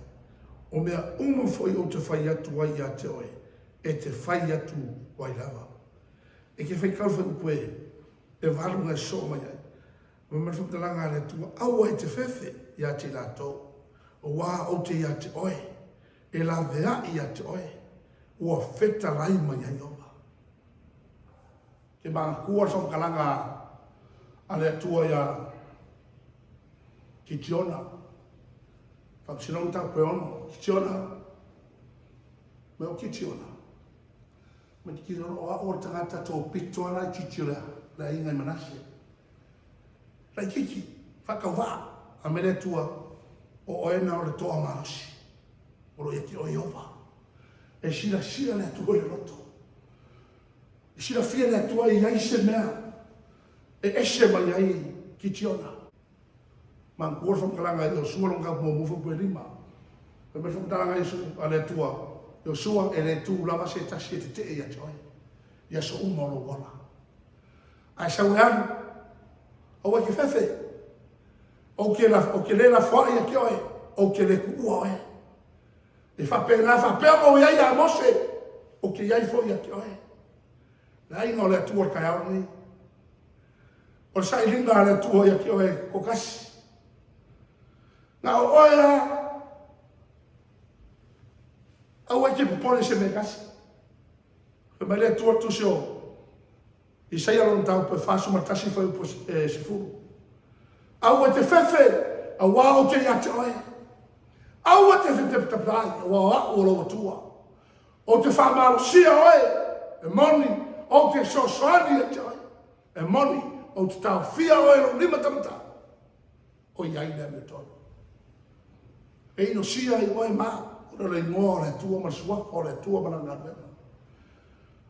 Speaker 2: O mea uma foi ou te fai atu ai ia te oe, e te fai atu ai lava. E te faitau le fuaiupu e, e valu na e sosoo mai ai. Ma mai le faamatalaga a le Atua, Aua e te fefe ia te i latou, aua ou te ia te oe, e laveai ia te oe, ua fetalai mai ai Ieova. Ke manatua le faamatalaga a le Atua iā Kitiona, Faamasinoga Mataupu e ono, Kitiona, mai o Kitiona, mai te Kitiona, o au o le tagata tōpito a laitiiti o le aiga i Manase. Laitiiti, faatauvaa, a me le Atua, o oe na o le toa malosi, o lo ia te oe Ieova. E silasila le Atua i le loto. E silafia e le Atua e i ai se mea e ese mai ai Kitiona. Manatua le faamatalaga a Iosua lona mataupu muamua fuaipue lima. Fai mai le faamatalaga a Iesu, a le Atua, Iosua, e le tu lava se tasi e tetee ia te oe i aso uma o lou ola. Ae sau e alu, aua e te fefe. Ou te, ou te le lafoai ia te oe, ou te le tuua oe. E faapena, faapea ona ou i ai ia Mose. Ou te i ai foi ia te oe. Le aiga o le Atua o le taeao lenei. O le sailiga a le Atua ia te oe e toatasi. Na o oe lava. Aua e te popole i se mea e tasi. Fai mai le Atua i le tusi o Isaia lona mataupu e 41 fuaiupu e 10. Aua e te fefe, auā ou te ia te oe. Aua e te fetapetapeai, auā o au o lou Atua. Ou te faamalosia oe, e moni, ou te fesoasoani ia te oe. E moni, ou te taofia oe i lou lima taumatau. O i ai le amiotonu. E inosia ai oe ma au, ona o le igoa o le Atua ma le suafa o le Atua ma lana galuega.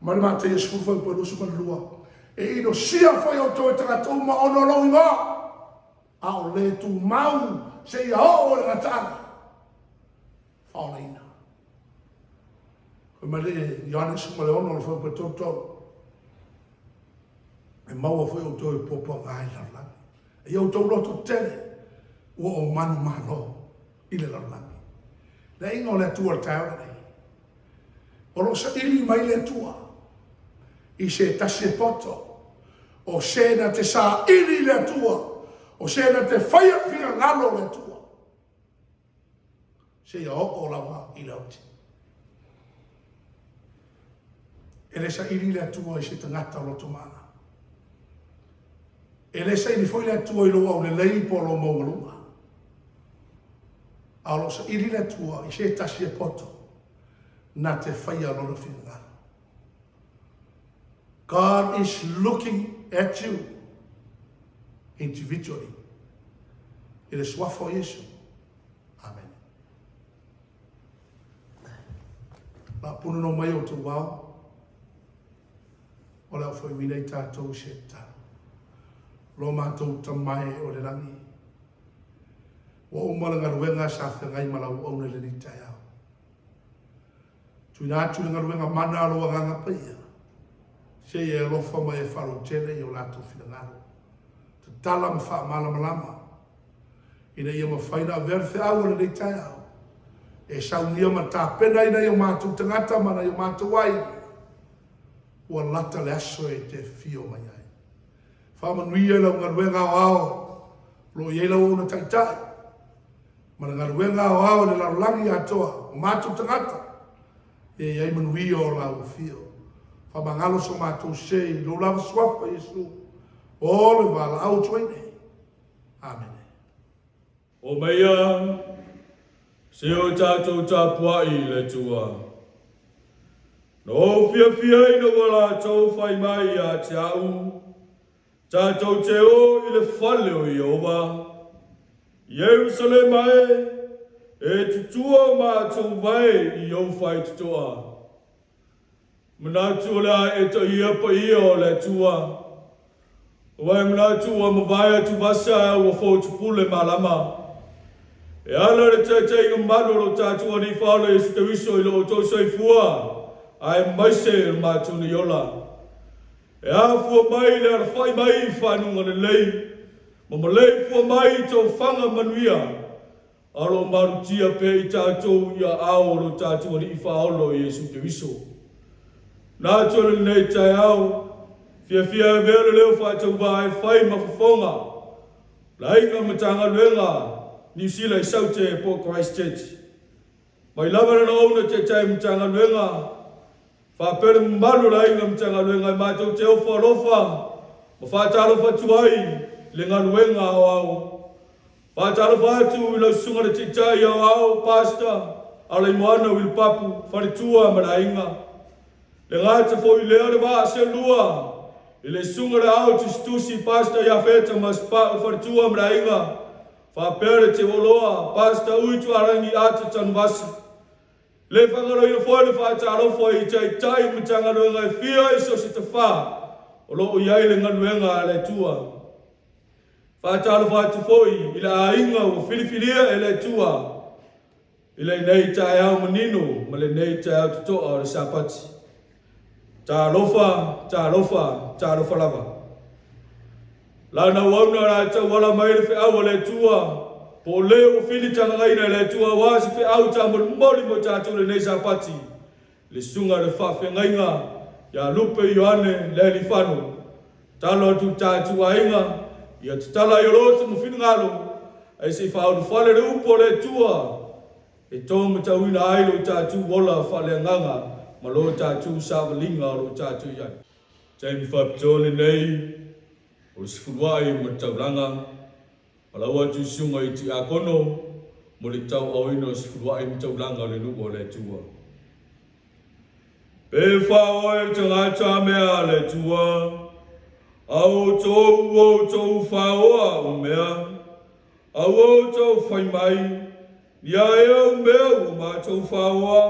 Speaker 2: Ma le Mataia 10 fuaiupu e 22, e inosia foi outou e tagata uma ona o lou igoa, a o le tumau seia oo i le gataaga faaolaina. Fai mai le Ioane 16 o le fuaiupu e 33, e maua foi outou e puapuaga ai le lalolagi. E i outou loto tetele, ua ou manumalo i le lalolagi. Le aiga o le Atua i le taeao lenei, o lo o saili mai le Atua i se tasi e poto, o se na te saili i le Atua, o se na te faia finagalo o le Atua, seia oo lava i le oti. E le saili le Atua i se tagata o loto ma'a. E le saili foi le Atua i lou aulelei po o lou maualuga. A o lo o saili le Atua i se tasi e poto na te faia lona finagalo. God is looking at you individually. I le suafa o Iesu. Amen. La punono mai o tou ao. O le a faaiuina ai tatou i se tatalo. Lo matou Tama e o le lagi, ua uma le galuega sa feagai ma lau auauna i lenei taeao. Tuuina atu le galuega mana a lou Agaga Paia, se i e alofa ma e faalautele i o latou finagalo. Tatala ma faamalamalama, ina ia mafai ona avea le feau o lenei taeao e saunia ma tapena ai nai o matou tagata ma nai o matou aiga ua lata le aso e te afio mai ai. Faamanuia i lau galuega aoao o lo o i ai lau auauna taitai ma le galuega aoao i le lalolagi atoa o matou tagata ia i ai manuia o lau afio. Faamagalo so matou sē i lou lava suafa Iesu o le valaau atu ai nei. Amene.
Speaker 3: Omaia, se o tatou tapuai i le Atua. Na ou fiafia ina ua latou fai mai ia te au, Tatou te o i le fale o Ieova. Ierusalema e, e tutua o matou vae i ou faitotoa. Manatu o le a e taia paia o le Atua. Aua e manatu ua mavae atu vasa ua fotupule malama. E ala le taitaiga malu o lo tatou Alii Faaola Iesu Keriso i lo outou soifua aemaise lo matou nei ola. E afua mai le alafai mai i fanuga lelei ma maleifua mai i tofaga manuia. A o lo o malutia pea i tatou i aao o lo tatou Alii Faaola o Iesu Keriso. Na atu o lenei taeao, fiafia e avea le leo faatauvaa e fai ma fofoga o le aiga Matagaluega Niu Sila i Saute po o Christchurch. Mai lava lana ouna taitai Matagaluega, faapea le mamalu o le aiga Matagaluega e matou te ofo alofa ma faatalofa atu ai i le galuega aoao. Faatalofa atu i lau Susuga le Taitai Aoao, Pastor Alaimoana Uilipapu, faletua ma le aiga. Le gata foi lea le vaa selua i le Susuga le Ao Tusitusi, Pastor Iafeta Masepau, faletua ma le aiga, faapea le Teuoloa, Pastor Ui Tuarangi Ata Tanuvasa. Le faagaloina foi le faatalofa i Taitai o Matagaluega e fia i so o se tafā o lo o i ai le galuega a le Atua. Faatalofa atu foi i le aiga ua filifilia e le Atua i lenei taeao manino ma lenei taeao totoa o le Sapati. Talofa, talofa, talofa lava. Lana auauna o le a tauala mai le feau a le Atua, po o le ua filitagagaina e le Atua aua se feau taumolimoli mo tatou i lenei Sapati. Le susuga i le faafeagaiga ia Lupe Ioane Lealifano. Tatalo atu i tatou aiga, ia tatala ai o loto ma finagalo, ae se i faaulufale le upu a le Atua e to matauina ai lo tatou ola faaleagaga ma lo tatou savaliga o lo o tatou i ai. Taimi faapitoa lenei o le sefuluai ma le taulaga, Palau atu i susuga i Tiakono mo le tauaoina o sefuluai ma taulaga o le nuu o le Atua. Pe faaoa e le tagata mea a le Atua, a outou ua outou faaoa au mea, a ua outou fai mai, Ni a ea au mea ua matou faaoa?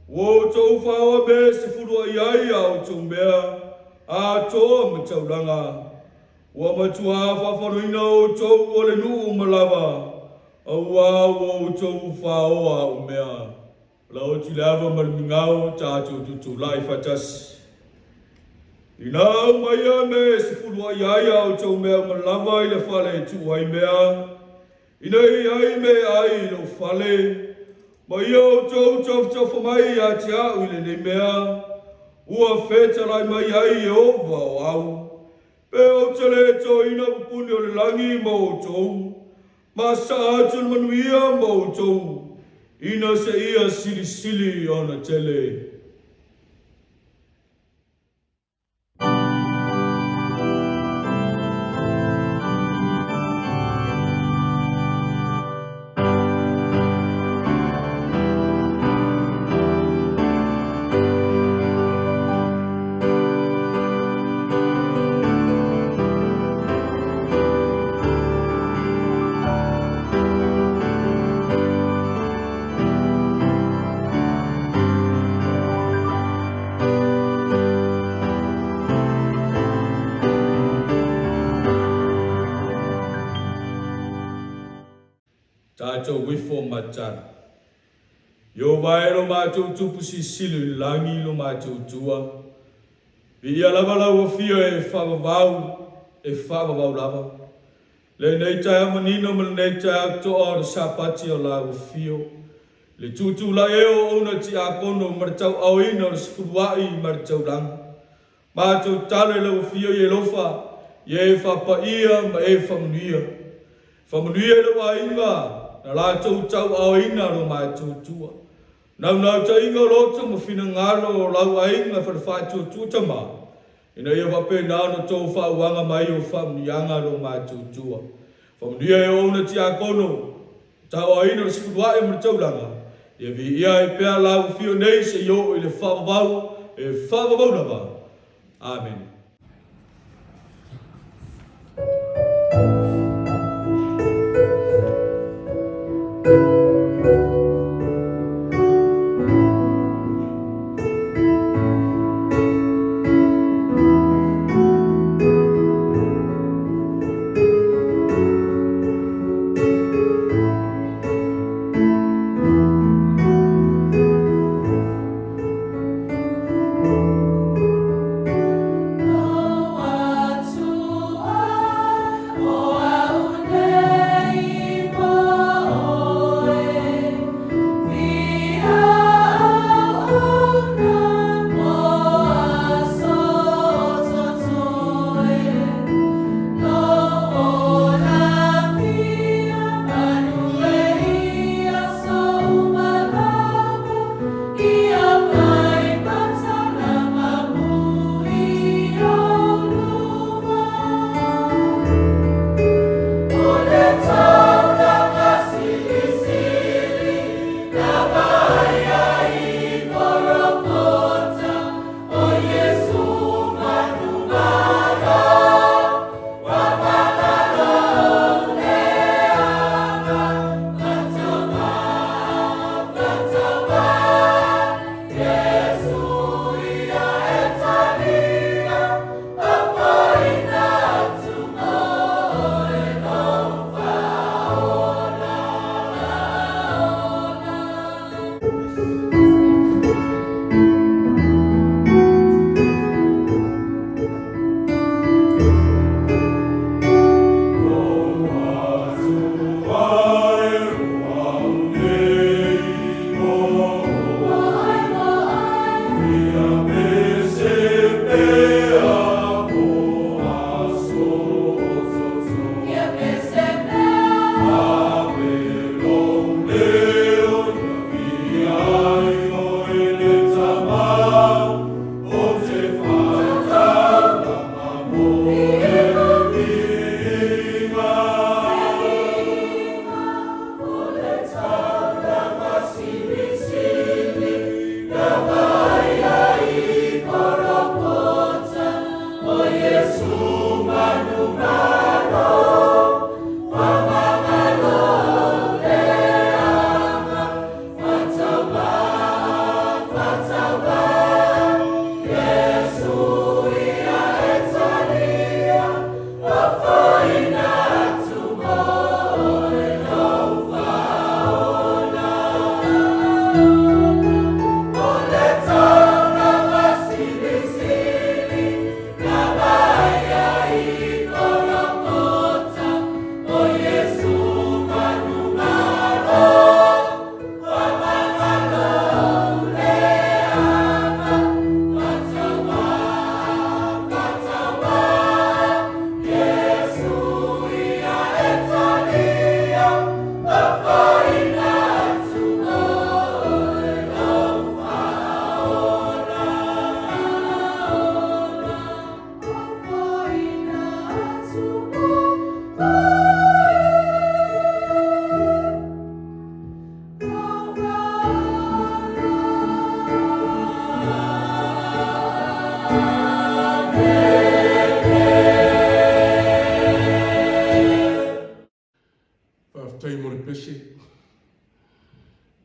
Speaker 3: Ua outou faaoa mea e sefuluai ai a outou mea atoa ma taulaga. Ua matuā faafaloina outou o le nuu uma lava, auā ua outou faaoa au mea. Lau atu i le ava ma le migao tatou tutulai faatasi. Ina aumaia mea e sefuluai ai a outou mea uma lava i le fale e tuu ai mea, ina i ai mea e ai i lou fale, ma ia outou tafatafa mai ia te au i lenei mea, ua fetalai mai ai Ieova o au. Pe ou te le toina pupuni o le lagi mo outou, ma saa atu le manuia mo outou, ina seia silisili ona tele. Tatou ifo ma tala. Ieova e lo matou Tupu silisili i le lagi lo matou Atua. Viia lava lau Afio e faavavau, e faavavau lava. Lenei taeao manino ma lenei taeao toa o le Sapati o lau Afio. Le tuutulai e o ouna tiakono ma le tauaoina o le sefuluai ma le taulaga. Matou tatalo i lau Afio i e alofa, ia e faapaia ma e faamanuia. Faamanuia i lou aiga na latou tauaoina lo matou Atua. Naunautaiga o loto ma finagalo o lau aiga falefaatuatua tama, ina ia faapena ona tou faauaga mai o faamanuiaga lo matou Atua. Faamanuia e ouna tiakono, tauaoina o le sefuluai ma le taulaga, ia viia ai pea lau afio nei seia oo i le faavavau e faavavau lava. Amene.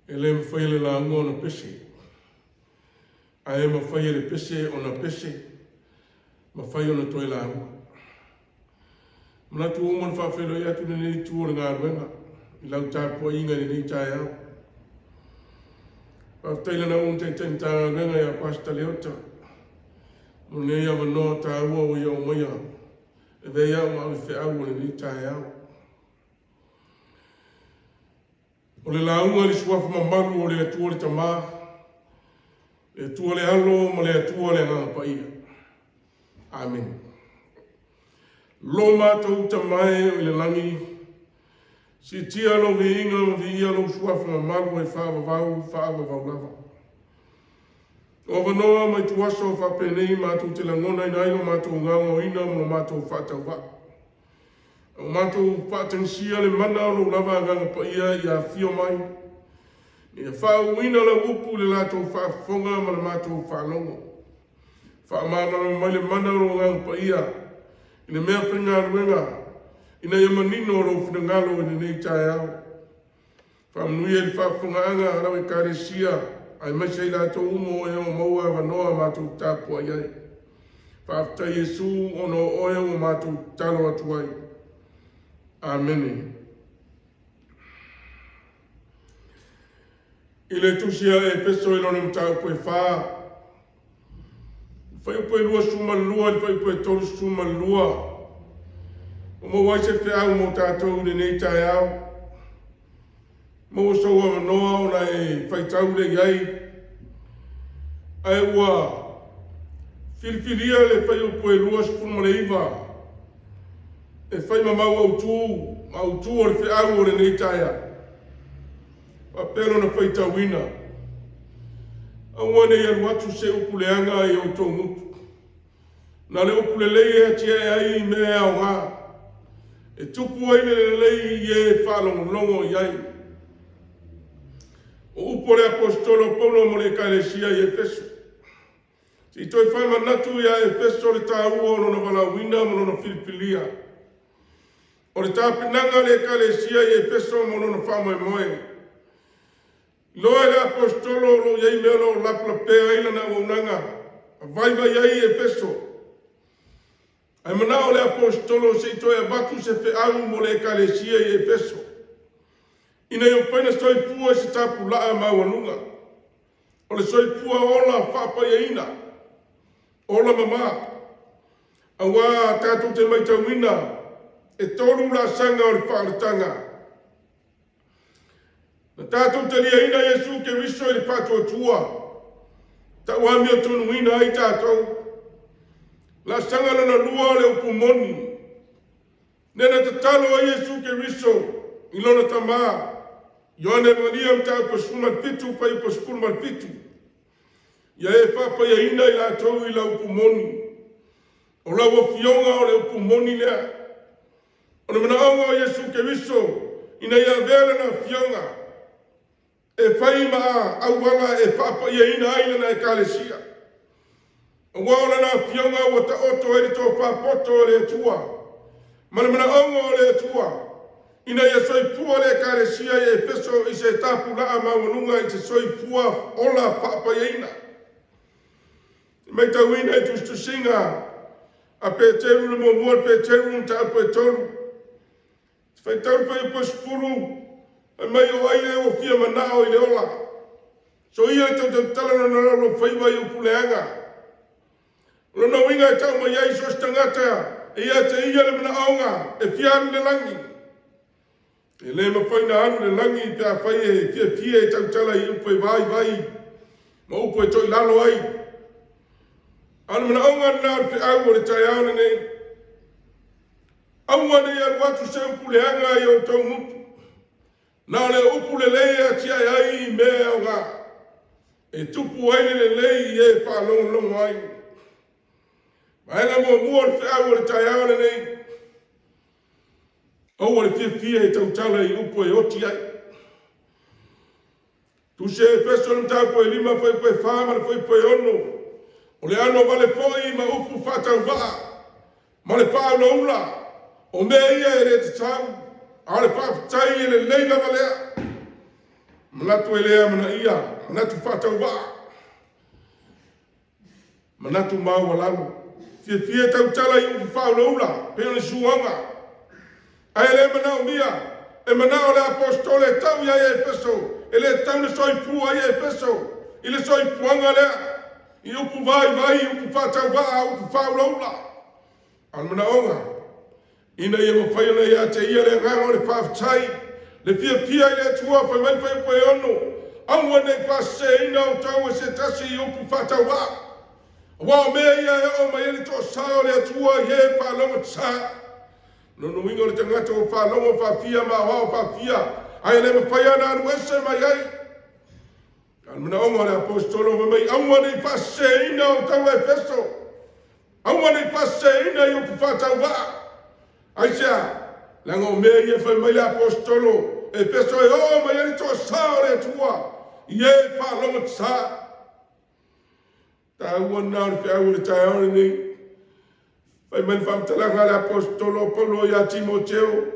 Speaker 4: E le mafai e le lauga ona pese, ae mafai e le pese ona pese, mafai ona toe lauga. Manatu ua uma ona faafeiloai atu lenei itu o le galuega i lau tapuaiga i lenei taeao. Faafetai i lana uu Taitai Matagaluega ia Pastor Leota mo lenei avanoa taua ua ia aumaia e avea ai au ma avefeau o lenei taeao. O le lauga i le suafa mamalu o le Atua le Tama, le Atua le Alo ma le Atua le Agaga Paia. Amene. Lo matou Tama e o i le lagi, siitia lou viiga ma viia lou suafa mamalu e faavavau, faavavau lava. O avanoa ma ituaso faapenei matou te lagonaina ai lo matou gaogaoina ma lo matou faatauvaa. Ua matou faatagisia le mana o lou lava Agaga Paia ia afio mai, ia faauuina lau upu i le latou faafofoga ma le matou faalogo. Faamalamalama mai le mana o lou Agaga Paia i le mea faigaluega ina ia manino lou finagalo i lenei taeao. Faamanuia i le faafofogaaga a lau Ekalesia, aemaise i latou uma o e maua avanoa matou tapuai ai. Faafetai Iesu ona o oe ua matou tatalo atu ai. Amene. I le tusi a Efeso i lona mataupu e 4, fuaiupu e 22 i le fuaiupu e 32, ua maua ai se feau mo tatou i lenei taeao. Maua sou avanoa ona e faitau lea i ai, ae ua filifilia le fuaiupu e 29 e fai ma mau autu, ma autu o le feau o lenei taeao. Faapea lona faitauina, aua ne i alu atu se upu leaga i outou gutu. Na o le upu lelei e atiae ai i mea e aoga, e tupu ai le lelei i e faalogologo i ai. O upu o le Aposetolo Paulo mo le Ekalesia i Efeso. Se i toe faamanatu ia Efeso le taua o lona valaauina ma lona filifilia. O le tapenaga a le Ekalesia i Efeso mo lona faamoemoe. Iloa e le Aposetolo o lo o i ai mea o lo o lapelapea ai lana auaunaga, ma vaivai ai Efeso. Ae manao le Aposetolo se i toe avatu se feau mo le Ekalesia i Efeso, ina ia mafai ona soifua i se tapulaa maualuga, o le soifua ola faapaiaina, ola mama. Aua tatou te matauina e 3 laasaga o le faaolataga. Na tatou taliaina Iesu Keriso i le faatuatua, tauamiotonuina ai tatou. Laasaga lona lua o le upu moni, lea na tatalo ai Iesu Keriso i lona Tama, Ioane Maria mataupu 17, fuaiupu 17, ia e faapaiaina i latou i lau upu moni. O lau afioga o le upu moni lea. O le manaoga o Iesu Keriso ina ia avea lana afioga e fai ma auala e faapaiaina ai lana Ekalesia. Aua o lana afioga ua taoto ai le tofa poto o le Atua ma le manaoga o le Atua ina ia soifua le Ekalesia i Efeso i se tapulaa maualuga i se soifua ola faapaiaina. E matauina i tusitusiga a Peteru le muamua le Peteru mataupu e 3. Te faitau le fuaiupu e 10, fai mai o ai e ua fia manao i le ola. So ia e tautautala lona laulofaiva i upu leaga. O lona uiga e tau mai ai so o se tagata e ia te ia le manaoga e fia alu i le lagi. E le mafai ona alu i le lagi pe afai e fiafia e tautala i upu e vaivai ma upu e toilalo ai. A o le manaoga lena o le feau o le taeao lenei. Aua ne i alu atu se upu leaga i outou gutu. Na o le upu lelei e atiae ai i mea e aoga, e tupu ai le lelei i e faalogologo ai. Vaega muamua o le feau o le taeao lenei. Aua le fiafia e tautala i upu e oti ai. Tusi a Efeso le mataupu e 5, fuaiupu e 4 ma le fuaiupu e 6. O le ano vale foi ma upu faatauvaa ma le faaulaula, o mea ia e le tatau, a o le faafetai e lelei lava lea. Manatu e le amanaia, manatu faatauvaa, manatu maualalo. Fiafia e tautala i upu faaulaula, pei o ni suaga. Ae le manaomia, e manao le Aposetolo e tau ia Efeso, e le tatau ona soifua ai Efeso i le soifuaga lea, i upu vaivai, upu faatauvaa, upu faaulaula. A o le manaoga, ina ia mafai ona ia te ia le agaga o le faafetai, le fiafia i le Atua, fai mai le fuaiupu e 6, aua ne i faaseseina outou e se tasi i upu faatauvaa, aua o mea ia e oo mai ai le toasa o le Atua i e faalogotata. Lona uiga o le tagata ua faalogo faafia ma aoao faafia, ae le mafai ona alu ese mai ai. A o le manaoga o le Aposetolo fai mai, aua ne i faaseseina outou Efeso, aua ne i faaseseina i upu faatauvaa. Aisea? Leaga o mea ia fai mai le Aposetolo, Efeso e oo mai ai le toasa o le Atua i e faalogotata. Taua lena o le feau o le taeao lenei. Fai mai le faamatalaga a le Aposetolo o Paulo ia Timoteo,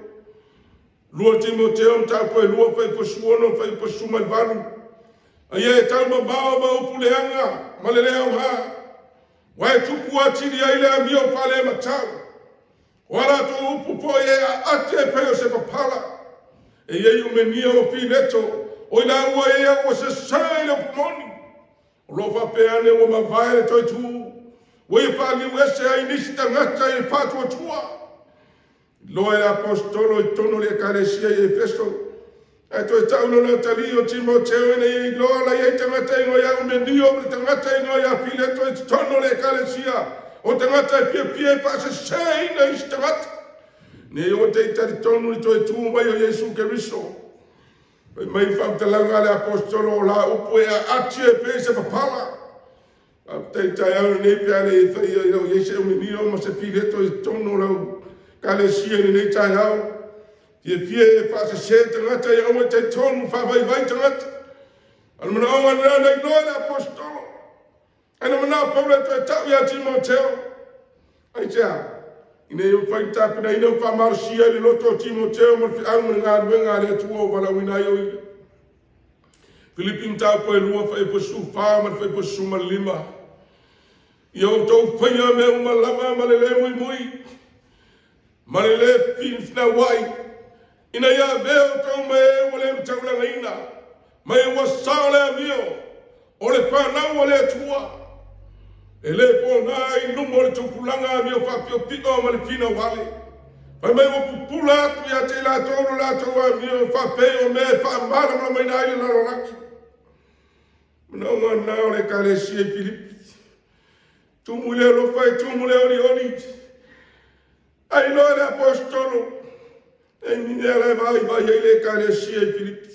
Speaker 4: 2 Timoteo mataupu e 2 fuaiupu 16 fuaiupu 18. A ia e taumamao ma upu leaga ma le le aoga, aua e tupu atili ai le amio faalematau. O a latou upu foi e aati e pei o se papala. E i ai Umenia o Fileto, o i laua ia ua sesē i le upu moni. O lo o faapea ane ua mavae le toe tu, ua ia faaliu ese ai nisi tagata i le faatuatua. Iloa e le Aposetolo i totonu o le Ekalesia i Efeso, ae toe tau lona atalii o Timoteo ina ia iloa la i ai tagata e igoa ia Umenio ma le tagata e igoa ia Fileto i totonu o le Ekalesia, o tagata e fiafia e faaseseina isi tagata. Nei o te i talitonu i le toe tu mai o Iesu Keriso. Fai mai le faamatalaga a le Aposetolo o la upu e aati e pei se papala. Faafetai i taeao lenei pe a le faia i lau i ai se Eumenio ma se Fileto i totonu o lau Ekalesia i lenei taeao. Fiafia e faasese tagata ia aua e talitonu faavaivai tagata. A o le manaoga lena na iloa e le Aposetolo. Ae na manao Paulo e toe tau ia Timoteo. Aisea? Ina ia mafai ona tapenaina ma faamalosia ai le loto o Timoteo mo le feau ma le galuega a le Atua ua valaauina ai o ia. Filipi mataupu e 2, fuaiupu 14 ma le fuaiupu 15. Ia outou faia mea uma lava ma le le muimui, ma le le finauai, ina ia avea outou ma e ua le mataulagaina, ma e ua sao le amio o le fanau a le Atua. E le pona i luma o le tupulaga amio faapiopio ma le finau vale. Fai mai ua pupula atu ia te i latou lo latou amio faapei o mea e faamalamalamaina ai le lalolagi. Manaoga na o le Ekalesia i Filipi. Tumu i le alofa e tumu le olioli. Ai loa le Aposetolo, e ni mea la e vaivai ai le Ekalesia i Filipi.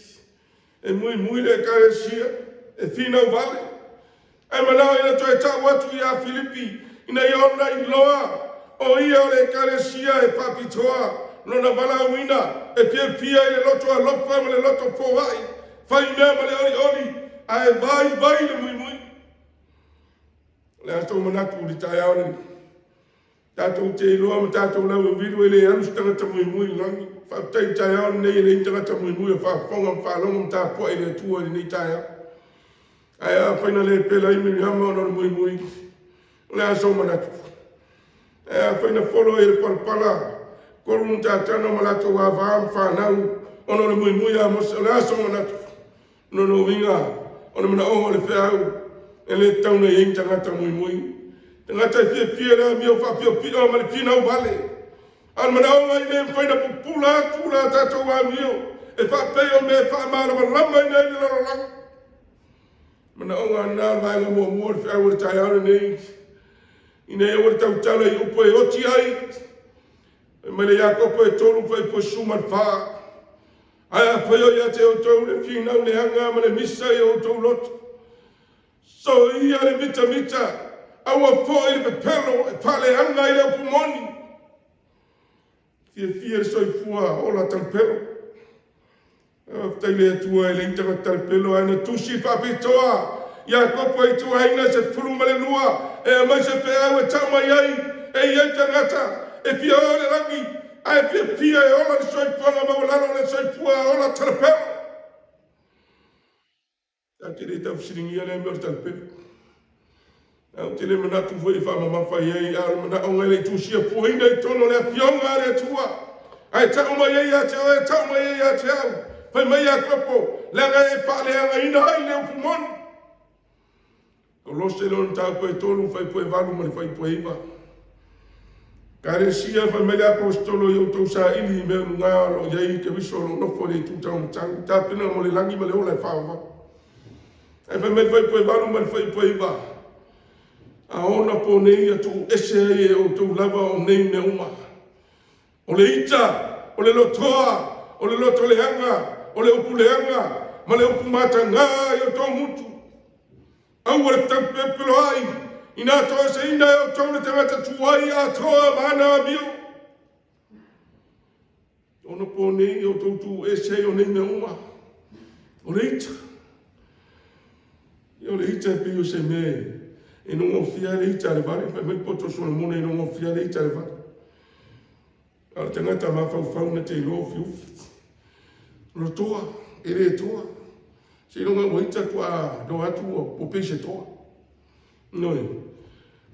Speaker 4: E muimui le Ekalesia, e finau vale. Ae manao ina toe tau atu ia Filipi, ina ia ona iloa o ia o le Ekalesia e faapitoa lona valaauina, e fiafia i le loto alofa ma le loto foai, fai mea ma le olioli, ae vaivai le muimui. O le a tou manatu i le taeao lenei? Tatou te iloa ma tatou lauivilu e le alu se tagata muimui i le lagi. Faafetai i le taeao lenei e leai ni tagata muimui o faafofoga ma faalogo ma tapuai i le Atua i lenei taeao. Ae afai na le pela ai Miriama ona o le muimui, o le a sou manatu? Ae afai na folo ai le palapala Kolu ma Tatana ma latou ava ma fanau ona o le muimui a Mose, o le a sou manatu? Lona uiga, o le manaoga o le feau, e le tatau ona i ai ni tagata muimui, tagata e fiafia i le amio faapiopio ma le finau vale. A o le manaoga i le mafai ona pupula atu la tatou amio e faapei o mea e faamalamalamaina ai le lalolagi. Manaoga lena o le vaega muamua o le feau o le taeao lenei, ina ia aua le tautala i upu e oti ai. Fai mai le Iakopo e 3 fuaiupu 14, Ae afai o ia te outou le finau leaga ma le misa i o outou loto, soia le mitamita, aua foi le pepelo e faaleaga ai le upu moni. Fiafia le soifua ola talapelo. Faafetai i le Atua e leai ni tagata talapelo, ae na tusi faapitoa Iakopo e ituaiga 12 e aumai se feau e tau mai ai e i ai tagata e fia o i le lagi ae fiafia e ola le soifuaga maualalo o le soifua ola talapelo. Ta te le taufesiligia lea mea o le talapelo. Ae ou te le manatu foi e faamamafa i ai, a o le manaoga e le i tusia fuaina i totonu o le Afioga a le Atua. Ae tau mai ai ia te oe, tau mai ai ia te au, fai mai Iakopo, leaga e faaleagaina ai le upu moni. Kolose lona mataupu e 3, fuaiupu e 8 ma le fuaiupu e 9. Ekalesia, fai mai le Aposetolo i outou saili i mea o luga o lo o i ai Keriso o lo o nofo i le itu taumatagi, tapena mo le lagi ma le ola e faavavau. Ae fai mai le fuaiupu e 8 ma le fuaiupu e 9, a ona po nei ia tuu ese ai e outou lava o nei mea uma. O le ita, o le lotoa, o le loto leaga, o le upu leaga, ma le upu mataga i outou gutu. Aua le taupelopeloai, ina toeseina e outou le tagata tuai atoa ma ana amio. Ona po nei outou tuu ese ai o nei mea uma. O le ita. Ia o le ita e pei o se mea e nogofia le ita a le vale, fai mai poto Solomona e nogofia le ita a le vale. A o le tagata mafaufau na te iloa ufiufi. Lotoa, e le toa. Seiloga ua ita faatoa iloa atu ua pei se toa. Ioe.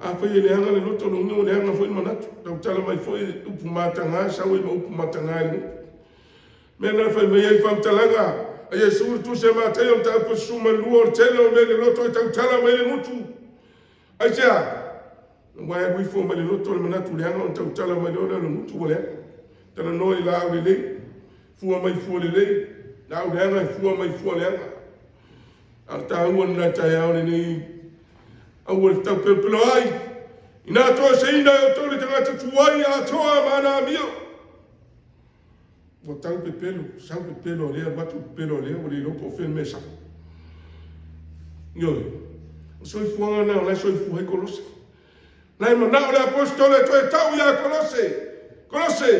Speaker 4: Afai e leaga le loto, lona uiga ua leaga foi le manatu. Tautala mai foi upu mataga, sau ai ma upu mataga i le gutu. Mea na fai mai ai faamatalaga a Iesu i le Tusi a Mataio mataupu 12, o le tele o mea i le loto e tautala mai i le gutu. Aisea? Aua e alu ifo mai le loto le manatu leaga ona tautala mai loa lea o le gutu ua leaga. Talanoa i laau lelei, fua mai fua lelei, laau leaga e fua mai fua leaga. A o le taua lena i taeao lenei, aua le taupelopeloai, ina toeseina e outou le tagata tuai atoa ma ana amio. Ua tau pepelo, sau pepelo a lea, alu atu pepelo a lea, ua le iloa po o fea le mea sao. Ioe, o soifuaga lena o la e soifua ai Kolose. La e manao le aposetolo e toe tau ia Kolose, Kolose,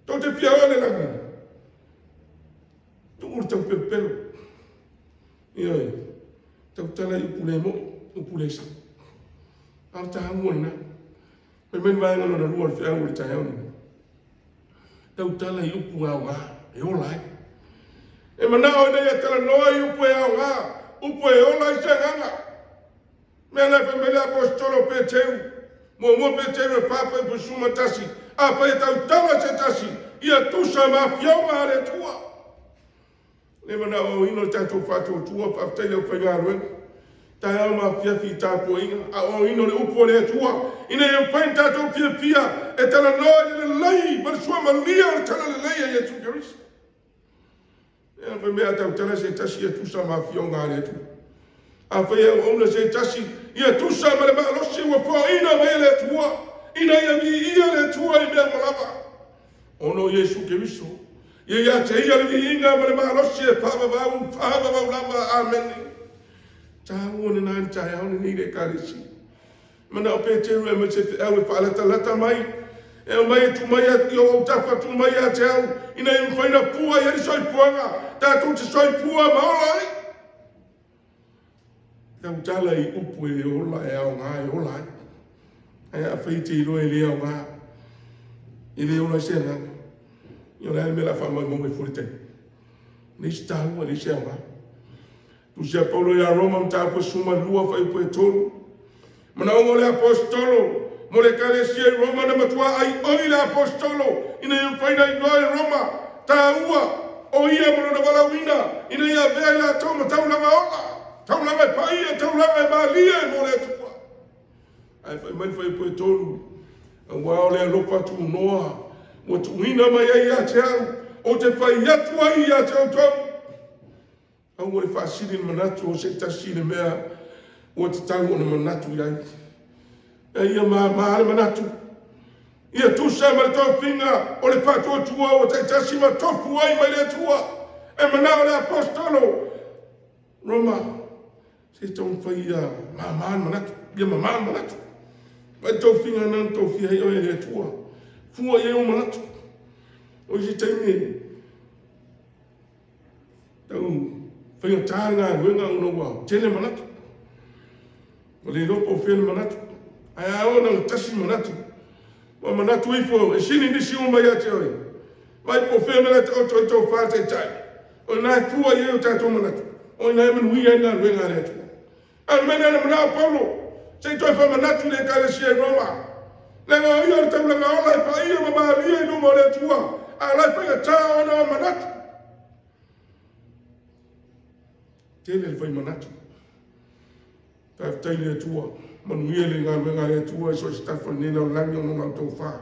Speaker 4: tou te fia oo i le lagi. Tuu le taupelopelo. Ioe, tautala i upu le moi, upu le sao. A o le taua lena. Fai mai le vaega lona lua o le feau o le taeao lenei. Tautala i upu aoga e ola ai. E manao ina ia talanoa i upu e aoga, upu e ola ai se agaga. Mea la e fai mai le Aposetolo o Peteru, muamua Peteru e 4 fuaiupu 11, afai e tautala se tasi, ia tusa ma afioga a le Atua. Le manaoaoina o le tatou faatuatua, faafetai i le aufaigaluega. Taeao ma afiafi i tapuaiga, aoaoina o le upu a le Atua, ina ia mafai ona tatou fiafia e talanoa i le lelei ma le suamalie o le Talalelei a Iesu Keriso. Ea fai mai a tautala se tasi ia tusa ma afioga a le Atua. Afai e auauna se tasi, ia tusa ma le malosi ua foaina mai e le Atua, ina ia viia le Atua i mea uma lava. Ona o Iesu Keriso, ia ia te ia le viiga ma le malosi e faavavau, faavavau lava. Amene. Taua lena i le taeao lenei i le Ekalesia. Manao Peteru e aumai se feau e faalatalata mai, e aumai e tuu mai i ou autafa, tuu mai ia te au, ina ia mafai ona fua i ai le soifuaga, tatou te soifua ma ola ai. Tautala i upu e ola, e aoga, e ola ai. Ae afai e te iloa e le aoga, e le ola ai se agaga. Ia o le a le mea o le a faamaumau ai fua le taimi? Leai se taua, leai se aoga. Tusi a Paulo ia Roma, mataupu e 12, fuaiupu e 3. Manaoga o le Aposetolo mo le Ekalesia i Roma na matua aioi le Aposetolo ina ia mafai ona iloa e Roma taua o ia ma lona valaauina ina ia avea i latou ma taulaga ola, taulaga e paia, taulaga e malie mo le Atua. Ae fai mai le fuaiupu e 3, aua o le alofa tunoa ua tuuina mai ai ia te au, ou te fai atu ai ia te outou. Aua le faasili le manatu o se tasi i le mea ua tatau ona manatu i ai. A ia māmā le manatu. Ia tusa ma le tofiga o le faatuatua ua taitasi ma tofu ai mai le Atua. E manao le Aposetolo Roma, se taumafai ia māmā le manatu, ia mamā le manatu. Mai le tofiga na na tofia ai oe e le Atua. Fua i ai ou manatu. O isi taimi Tau faigata le galuega ona ua tele manatu. Ua le iloa po o fea le manatu. Ae a oo ina tasi manatu, ua manatu ifo e sili nisi uma ia te oe. Vaai po o fea le mea la e taoto ai tou fa taitai. O lena e fua i ai o tatou manatu. O i ina e manuia ai le galuega a le Atua. A o le mea lea na manao Paulo, se i toe faamanatu i le Ekalesia i Roma, leaga o ia o le taulaga ola e paia ma malie i luma o le Atua, a o la e faigata ona o manatu. Tele le fai manatu. Faafetai i le Atua, manuia le galuega a le Atua i so o se tafa o lenei lalolagi ona o la outou fa.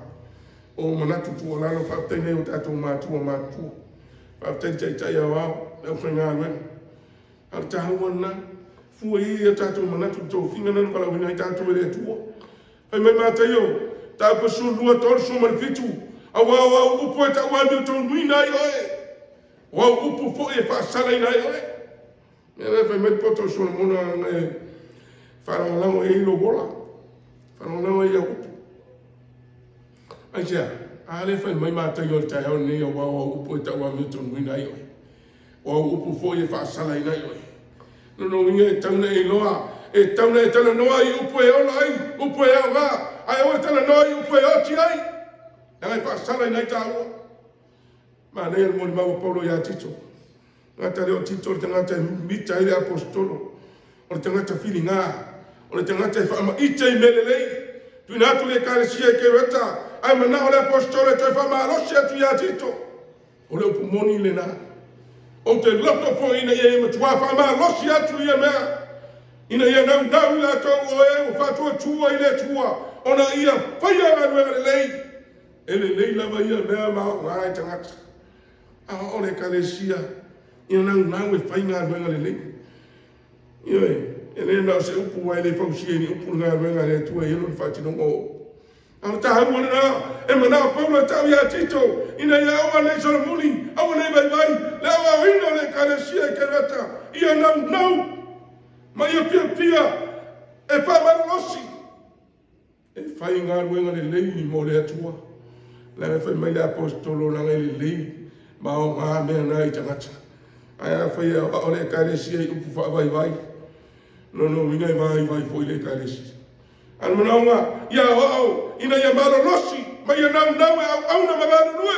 Speaker 4: O manatu tuualalo, faafetai nei o tatou matua matutua. Faafetai i le Taitai Aoao, le aufaigaluega. A o le taua lena, fua i ai o tatou manatu i le tofiga lena na valaauina ai tatou e le Atua. Fai mai Mataio, mataupu 12, 37, aua o au upu e tauamiotonuina ai oe, o au upu foi e faasalaina ai oe. Mea lea fai mai le poto o Solomona e faalagolago i ai lou ola, faalagolago i au upu. Aisea? A lea fai mai Mataio i le taeao lenei aua o au upu e tauamiotonuina ai oe. O au upu foi e faasalaina ai oe. Lona uiga e tau na e iloa, e tau na e talanoa i upu e ola ai, upu e aoga, ae aua e talanoa i upu e oti ai, leaga e faasalaina ai taua. Manaia le molimau a Paulo ia Tito. Gata lea o Tito o le tagata e mita ai le aposetolo, o le tagata filiga, o le tagata e faamaite i mea lelei. Tuuina atu le Ekalesia i Kereta, ae manao le aposetolo e toe faamalosi atu ia Tito. O le upu moni lena. Ou te loto foi ina ia e matuā faamalosi atu ia mea, ina ia naunau i latou o e ua faatuatua i le Atua, ona ia faia galuega lelei. E lelei lava ia mea ma aoga i tagata. A o le Ekalesia, ia naunau e fai galuega lelei. Ioe, e le na o se upu, aua e le fausia i ni upu le galuega a le Atua e i ai lona faatinoga o upu. A o le taua lena, e manao Paulo e tau ia Tito, ina ia aua nei solomuli, aua nei vaivai le aoaoina o le Ekalesia i Kereta, ia naunau ma ia piapia e faamalolosi. E fai galuega lelei mo le Atua. Leaga e fai mai le Aposetolo leaga e lelei ma aoga mea na i tagata. Ae afai e aoao le Ekalesia i upu faavaivai, lona uiga e vaivai foi le Ekalesia. A o le manaoga ia aoao ina ia malolosi ma ia naunau e auauna ma galulue.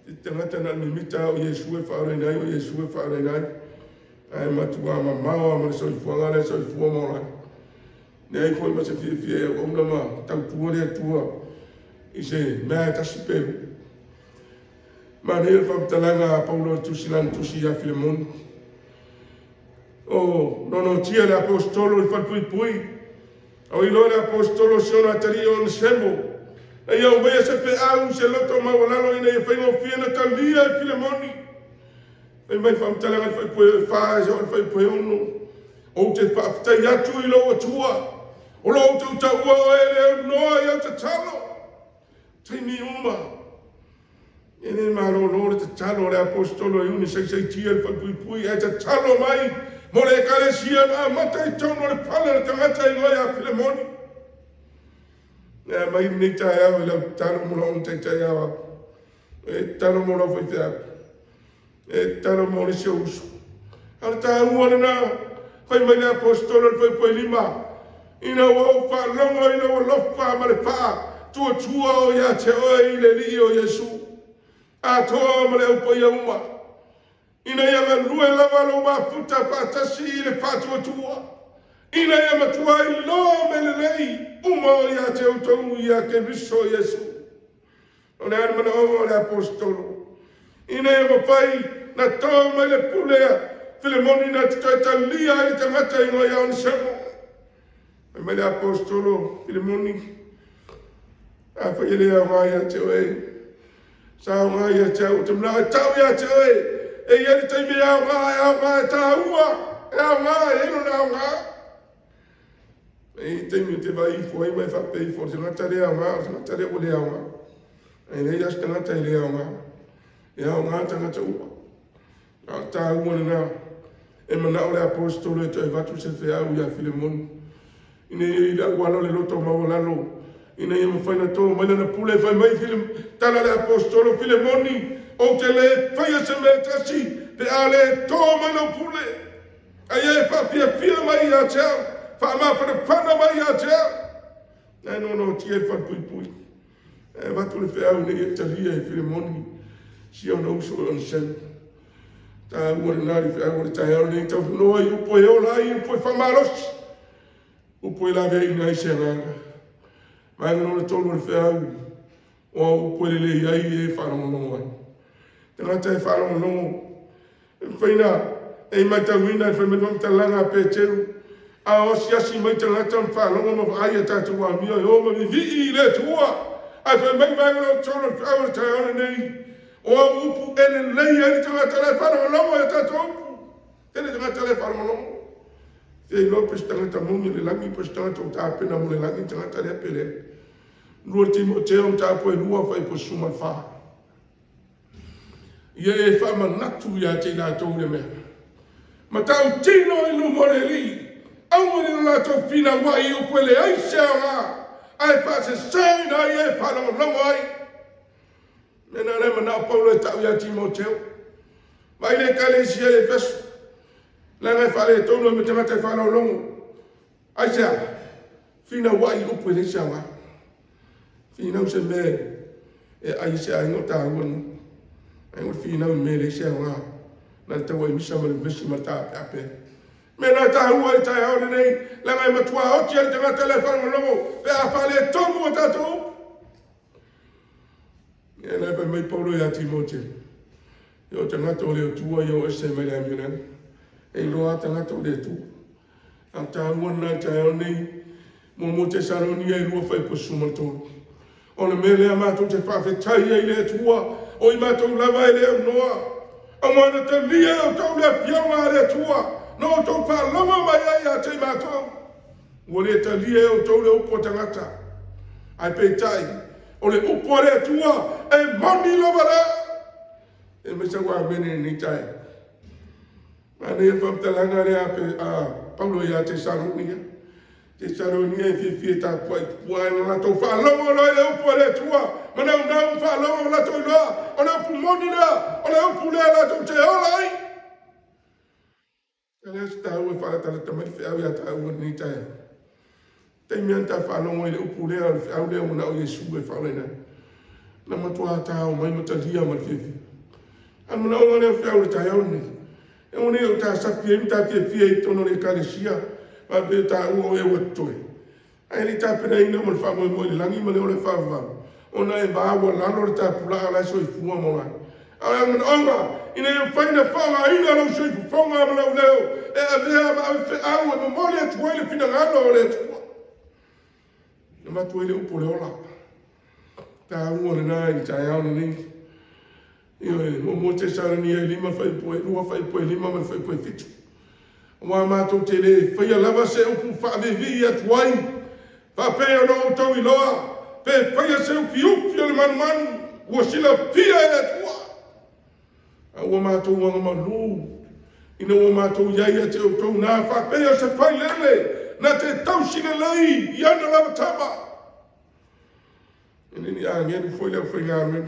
Speaker 4: I tagata na o le mimita lava o Iesu e faaolaina ai, o Iesu e faaolaina ai. Ae matua mamao lava ma le soifuaga lea e soifua ma ola ai. Leai foi ma se fiafia e auauna ma tautua le Atua i se mea e tasi pe lua. Manaia le faamatalaga a Paulo i le tusi lana tusi ia Filemoni. O nonotia le aposetolo i le falepuipui O iloa le Aposetolo si ona atalii o Onesemo, na ia aumaia se feau i se loto maualalo ina ia faigofie ona talia e Filemoni. Fai mai faamatalaga i le fuaipue 4 e oo i le fuaipue 6, Ou te faafetai atu i lou Atua, o lo o ou tautaua oe e le aunoa i au tatalo. Taimi uma. E le malolo le tatalo a le Aposetolo Iune saisaitia i le falepuipui ae tatalo mai mo le Ekalesia na amata i totonu o le fale o le tagata igoa ia Filemoni. Lea mai lenei taeao i lau tatalo mo lau taitai aoao. E tatalo mo lau faifeau. E tatalo mo le isi ou uso. A o le taua lena, fai mai le Aposetolo i le fuaipue 5, Ina ua ou faalogo i lou alofa ma le faatuatua o ia te oe i le Alii o Iesu, atoa ma le au paia uma, ina ia galue lava lou mafuta faatasi i le faatuatua, ina ia matua iloa mea lelei uma o ia te outou ia Keriso Iesu. O le a le manaoga o le Aposetolo? Ina ia mafai na to mai le pule a Filemoni na te toe talia ai le tagata igoa ia Onesemo. Fai mai le Aposetolo Filemoni, afai e le aoga ia te oe, sa aoga ia te au, ou te manao e tau ia te oe, e i ai le taimi e aoga, e aoga, e taua, e aoga, e i ai lona aoga. E i ai taimi ou te vaai ifo ai ma e faapea ifo, o le tagata le aoga, o le tagata lea ua le aoga. E leai lava se tagata e le aoga. E aoga tagata uma. A o le taua lena, e manao le Aposetolo e toe avatu se feau ia Filemoni, ina ia i le auala o le loto maualalo, ina ia mafai ona to mai lana pule e fai mai tala le Aposetolo Filemoni, ou te le faia se mea e tasi pe a le to mai lau pule. A ia e faafiafia mai ia te au, faamafanafana mai ia te au. Ae nonotia i le falepuipui. E avatu le feau ina ia talia e Filemoni si ona uso e Onesemo. Taua lena le feau o le taeao lenei taunoa i upu e ola ai, upu e faamalosi, upu e laveaiina ai se agaga. Vaega lona tolu o le feau, o au upu e lelei ai e faalogologo ai. Tagata e faalogologo, e mafai ona e matauina e fai mai le faamatalaga a Peteru, a o asiasi mai tagata ma faalogo ma vaai a tatou amio e o ma vivii i le Atua. Ae fai mai vaega lona tolu o le feau o le taeao lenei, o au upu e lelei ai le tagata la e faalogologo i a tatou upu. Tele tagata la e faalogologo. Fia iloa pe se tagata moni o le lagi, pe se tagata ua tapena mo le lagi le tagata lea pe leai. 2 Timoteo mataupu e 2 fuaiupu 14. Ia e faamanatu ia te i latou le mea. Matautino i luma o le Alii, aua ne i o latou finauai i upu e leai se aoga, ae faaseseina ai e faalogologo ai. Mea na lea manao Paulo e tau ia Timoteo. Vaai le Ekalesia i Efeso, leaga e faaletonu ai ma tagata e faalogologo. Aisea? Finauai i upu e leai se aoga. Finau se mea e ai se aiga o taua lena. Ai o le finau i mea e leai se aoga. Na le tau aimisa ma le vesi ma le taapeape. Mea na taua i le taeao lenei, leaga e matua oti ai le tagata lea faalogologo pe a faaletonu a tatou upu. Ia la fai mai Paulo ia Timote, ia o tagata o le Atua ia o ese mai le amio leaga. E iloa tagata o le Atua. A taua lena i le taeao nei, 1 Tesalonia e 2 fuaiupu 13. O le mea lea matou te faafetai ai i le Atua, o i matou lava e le aunoa, aua na talia e outou le afioga a le Atua, na outou faalogo mai ai ia te i matou. Ua le talia e outou le upu a tagata, ae peitai, o le upu a le Atua e moni lava lea. E mai sau amene i lenei taeao. Manaia le faamatalaga lea a Paulo ia Tesalonia. Tesalonia e fiafia e tapuai tupua ae na latou faalogo loa i le upu a le Atua, ma naunau ma faalogo ma latou iloa, o le upu moni lea, o le upu lea latou te ola ai. E leai se taua e faalatalata mai le feau ia taua i lenei taeao. Taimi lava na ta faalogo ai i le upu lea, o le feau lea ua na o Iesu e faaolaina ai. Na matua tao mai ma talia ma le fiafia. A o le manaoga lea o feau i le taeao lenei, e aua ne i ou ta sapi ai ma ta fiafia i totonu o le Ekalesia, faapea o taua o e ua totoe. Ae le i tapenaina mo le faamoemoe i le lagi ma le ola e faavavau, ona e maualalo le tapulaa la e soifua ma ola ai. A o le manaoga, ina ia mafai ona faaaogaina lou soifofoga ma lou leo e avea ma avefeau e momoli atu ai le finagalo o le Atua. E avatu ai le upu o le ola. Taua lena i le taeao lenei. Ioe, 1 Tesalonia e 5 fuaiupu e 2 fuaiupu e 5 ma le fuaiupu e 7. Aua matou te le faia lava se upu faaviivii atu ai, faapea ona outou iloa, pe faia se ufiufi o le manumanu, ua silafia e le Atua. A ua matou agamalu, ina ua matou i ai ia te outou na faapea o se failele na te tausi lelei i ana lava tama. E le ni agelu foi le aufaigaluega.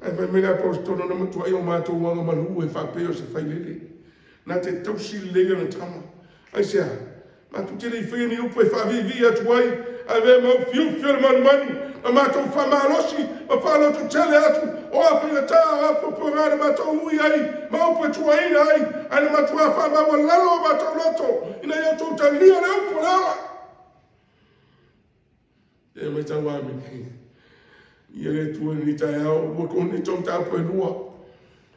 Speaker 4: Ae fai mai le Aposetolo na matuai o matou agamalu e faapea o se failele. Na te tausi lelei ana tama. Aisea? Matou te le i faia ni upu e faaviivii atu ai, ae avea ma ufiufi o le manumanu, na matou faamalosi ma faalototele atu o a faigata o a puapuaga na matou ui ai ma upu e tuuaina ai, ae na matuā faamaualalo o matou loto ina ia outou talia le upu o le ola. E matau amene. Ia le Atua i lenei taeao, ua Korinito mataupu e 2,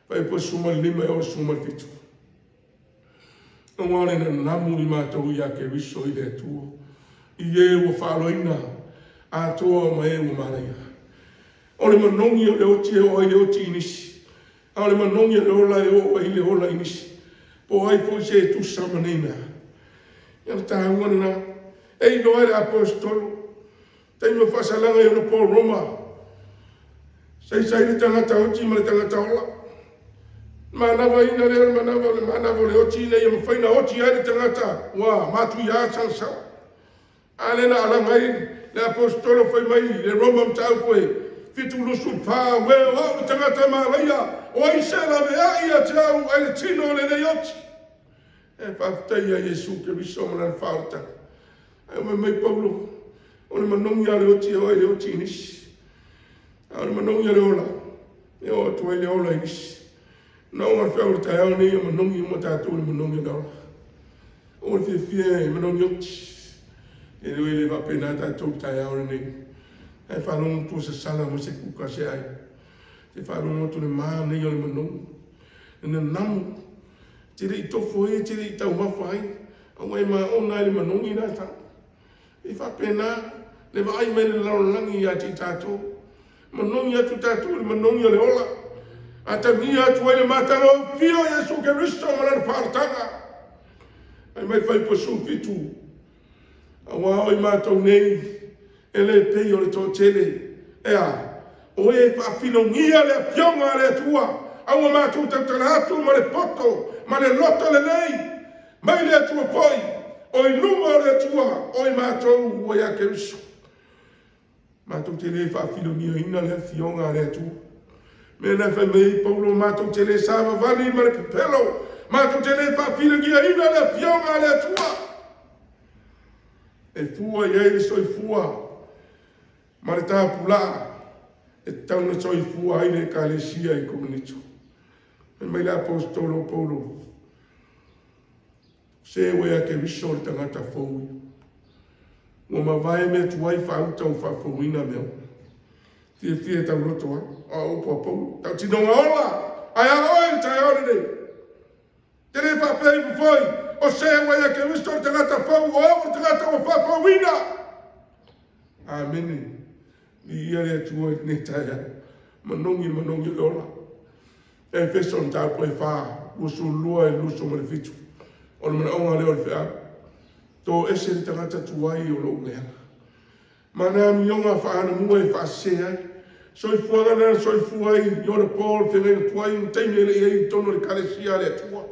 Speaker 4: fuaiupu 15 e oo i le 17. Aua o le nanamu i matou ia Keriso i le Atua, i e ua faaloina atoa ma e ua malaia. O le manogi o le oti e oo ai le oti i nisi, a o le manogi o le ola e oo ai le ola i nisi. Po o ai foi se e tusa ma nei mea. Ia le taua lena. E iloa e le Aposetolo, taimi o faasalaga i ona po Roma, saisai le tagata oti ma le tagata ola. Manavaina lea o le manava o le manava o le oti ina ia mafai ona oti ai le tagata ua matuia salasala. A lea na alaga ai le Aposetolo fai mai le Roma mataupu e 74, uē o au le tagata malaia, o ai se laveai ia te au ai le tino o lenei oti. E faafetai ia Iesu Keriso ma lana faaolataga. Ae omai mai Paulo, o le manogi lava o le oti e oo ai le oti i nisi. A o le manogi o le ola, e oo atu ai le ola i nisi. Manaoga o le feau o le taeao lenei ia manogi uma tatou i le manogi o le ola. Aua le fiafia e manogi oti. E le le faapena tatou i le taeao lenei. Ae faalogo atu ua sasala mai se kuka se ai. Te faalogo atu le manaia o le manogi. Le nanamu. Te le i tofo ai, te le i taumafa ai. Aua e maona ai le manogi la sa. E faapena le vaai mai le lalolagi ia te i tatou. Manogi atu tatou i le manogi o le ola. Atagia atu ai le matagofie o Iesu Keriso ma lana faaolataga. Fai mai Faipo 17, Aua o i matou nei e le pei o le toatele, e a, o e faafilogia le Afioga a le Atua, a ua matou tautala atu ma le poto ma le loto lelei mai le Atua foi, o i luma o le Atua, o i matou ua ia Keriso. Matou te le faafilogiaina le Afioga a le Atua. Mea na fai mai ai Paulo, matou te le savavali ma le pepelo, matou te le faafilogiaina le Afioga a le Atua. E fua i ai le soifua ma le tapulaa e tatau ona soifua ai le Ekalesia i Korinito. Fai mai le Aposetolo o Paulo, Se ua ia Keriso le tagata fou ia. Ua mavae mea tuai faauta ua faafouina mea uma. Fiafia e tauloto ai, o a upu a Paulo, tautinoga ola, ae a oe i le taeao lenei. Te le faapea ifo foi, o se ua ia Keriso le tagata fou, o au o le tagata ua faafouina. Amene. Viia le Atua i lenei taeao. Manogi le manogi o le ola. Efeso mataupu e 4, 22 i le 27. O le manaoga lea o le feau. Toese le tagata tuai o lou leaga. Ma na amioga faaanamua e faasese ai. Soifuaga na soifua ai i ona po o le feagaiga tuai i taimi e le i ai i totonu o le Ekalesia a le Atua.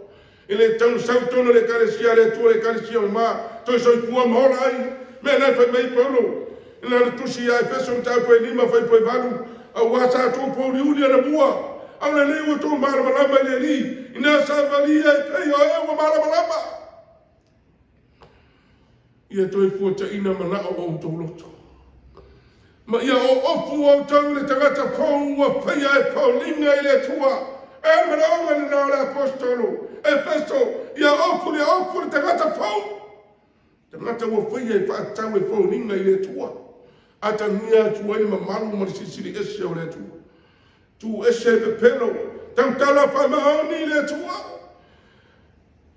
Speaker 4: E le tatau ona sau i totonu o le Ekalesia a le Atua, le Ekalesia mama, toe soifua ma ola ai. Mea na e fai mai ai Paulo i lana tusi ia Efeso mataupu e 5 fuaiupu e 8, Aua sa outou pouliuli anamua, a o lenei ua outou malamalama i le Alii, ina savalia e pei o e ua malamalama. Ia toe fuataina manao o outou loto, ma ia oofu outou i le tagata fou ua faia e foliga i le Atua. E le manaoga lena o le Aposetolo, Efeso, ia ofu le ofu le tagata fou, tagata ua faia e faatatau e foliga i le Atua, atagia atu ai le mamalu ma le silisili ese o le Atua. Tu ese le pepelo, tautala faamaoni i le Atua.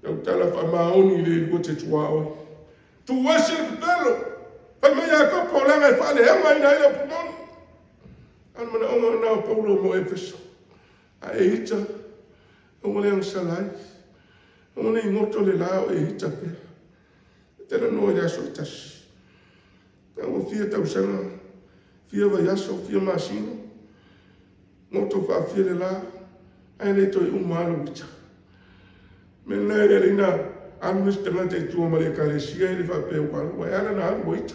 Speaker 4: Tautala faamaoni i le lua te tuaoi. Tu ese le pepelo, fai mai Iakopo, leaga e faaleagaina ai le upu moni. A o le manaoga lena o Paulo mo Efeso. A e ita, aua le agasala ai. Aua ne i goto le la o e ita pea. E talanoa i le aso e tasi. A ua fia tausaga, fia vaiaso, fia masina, goto faafia le la, ae le toe uma lava lou ita. Mea lena e le alai na alu le isi tagata i tua ma le ekalesia e le faapea ua alu, ae ala na alu ua ita.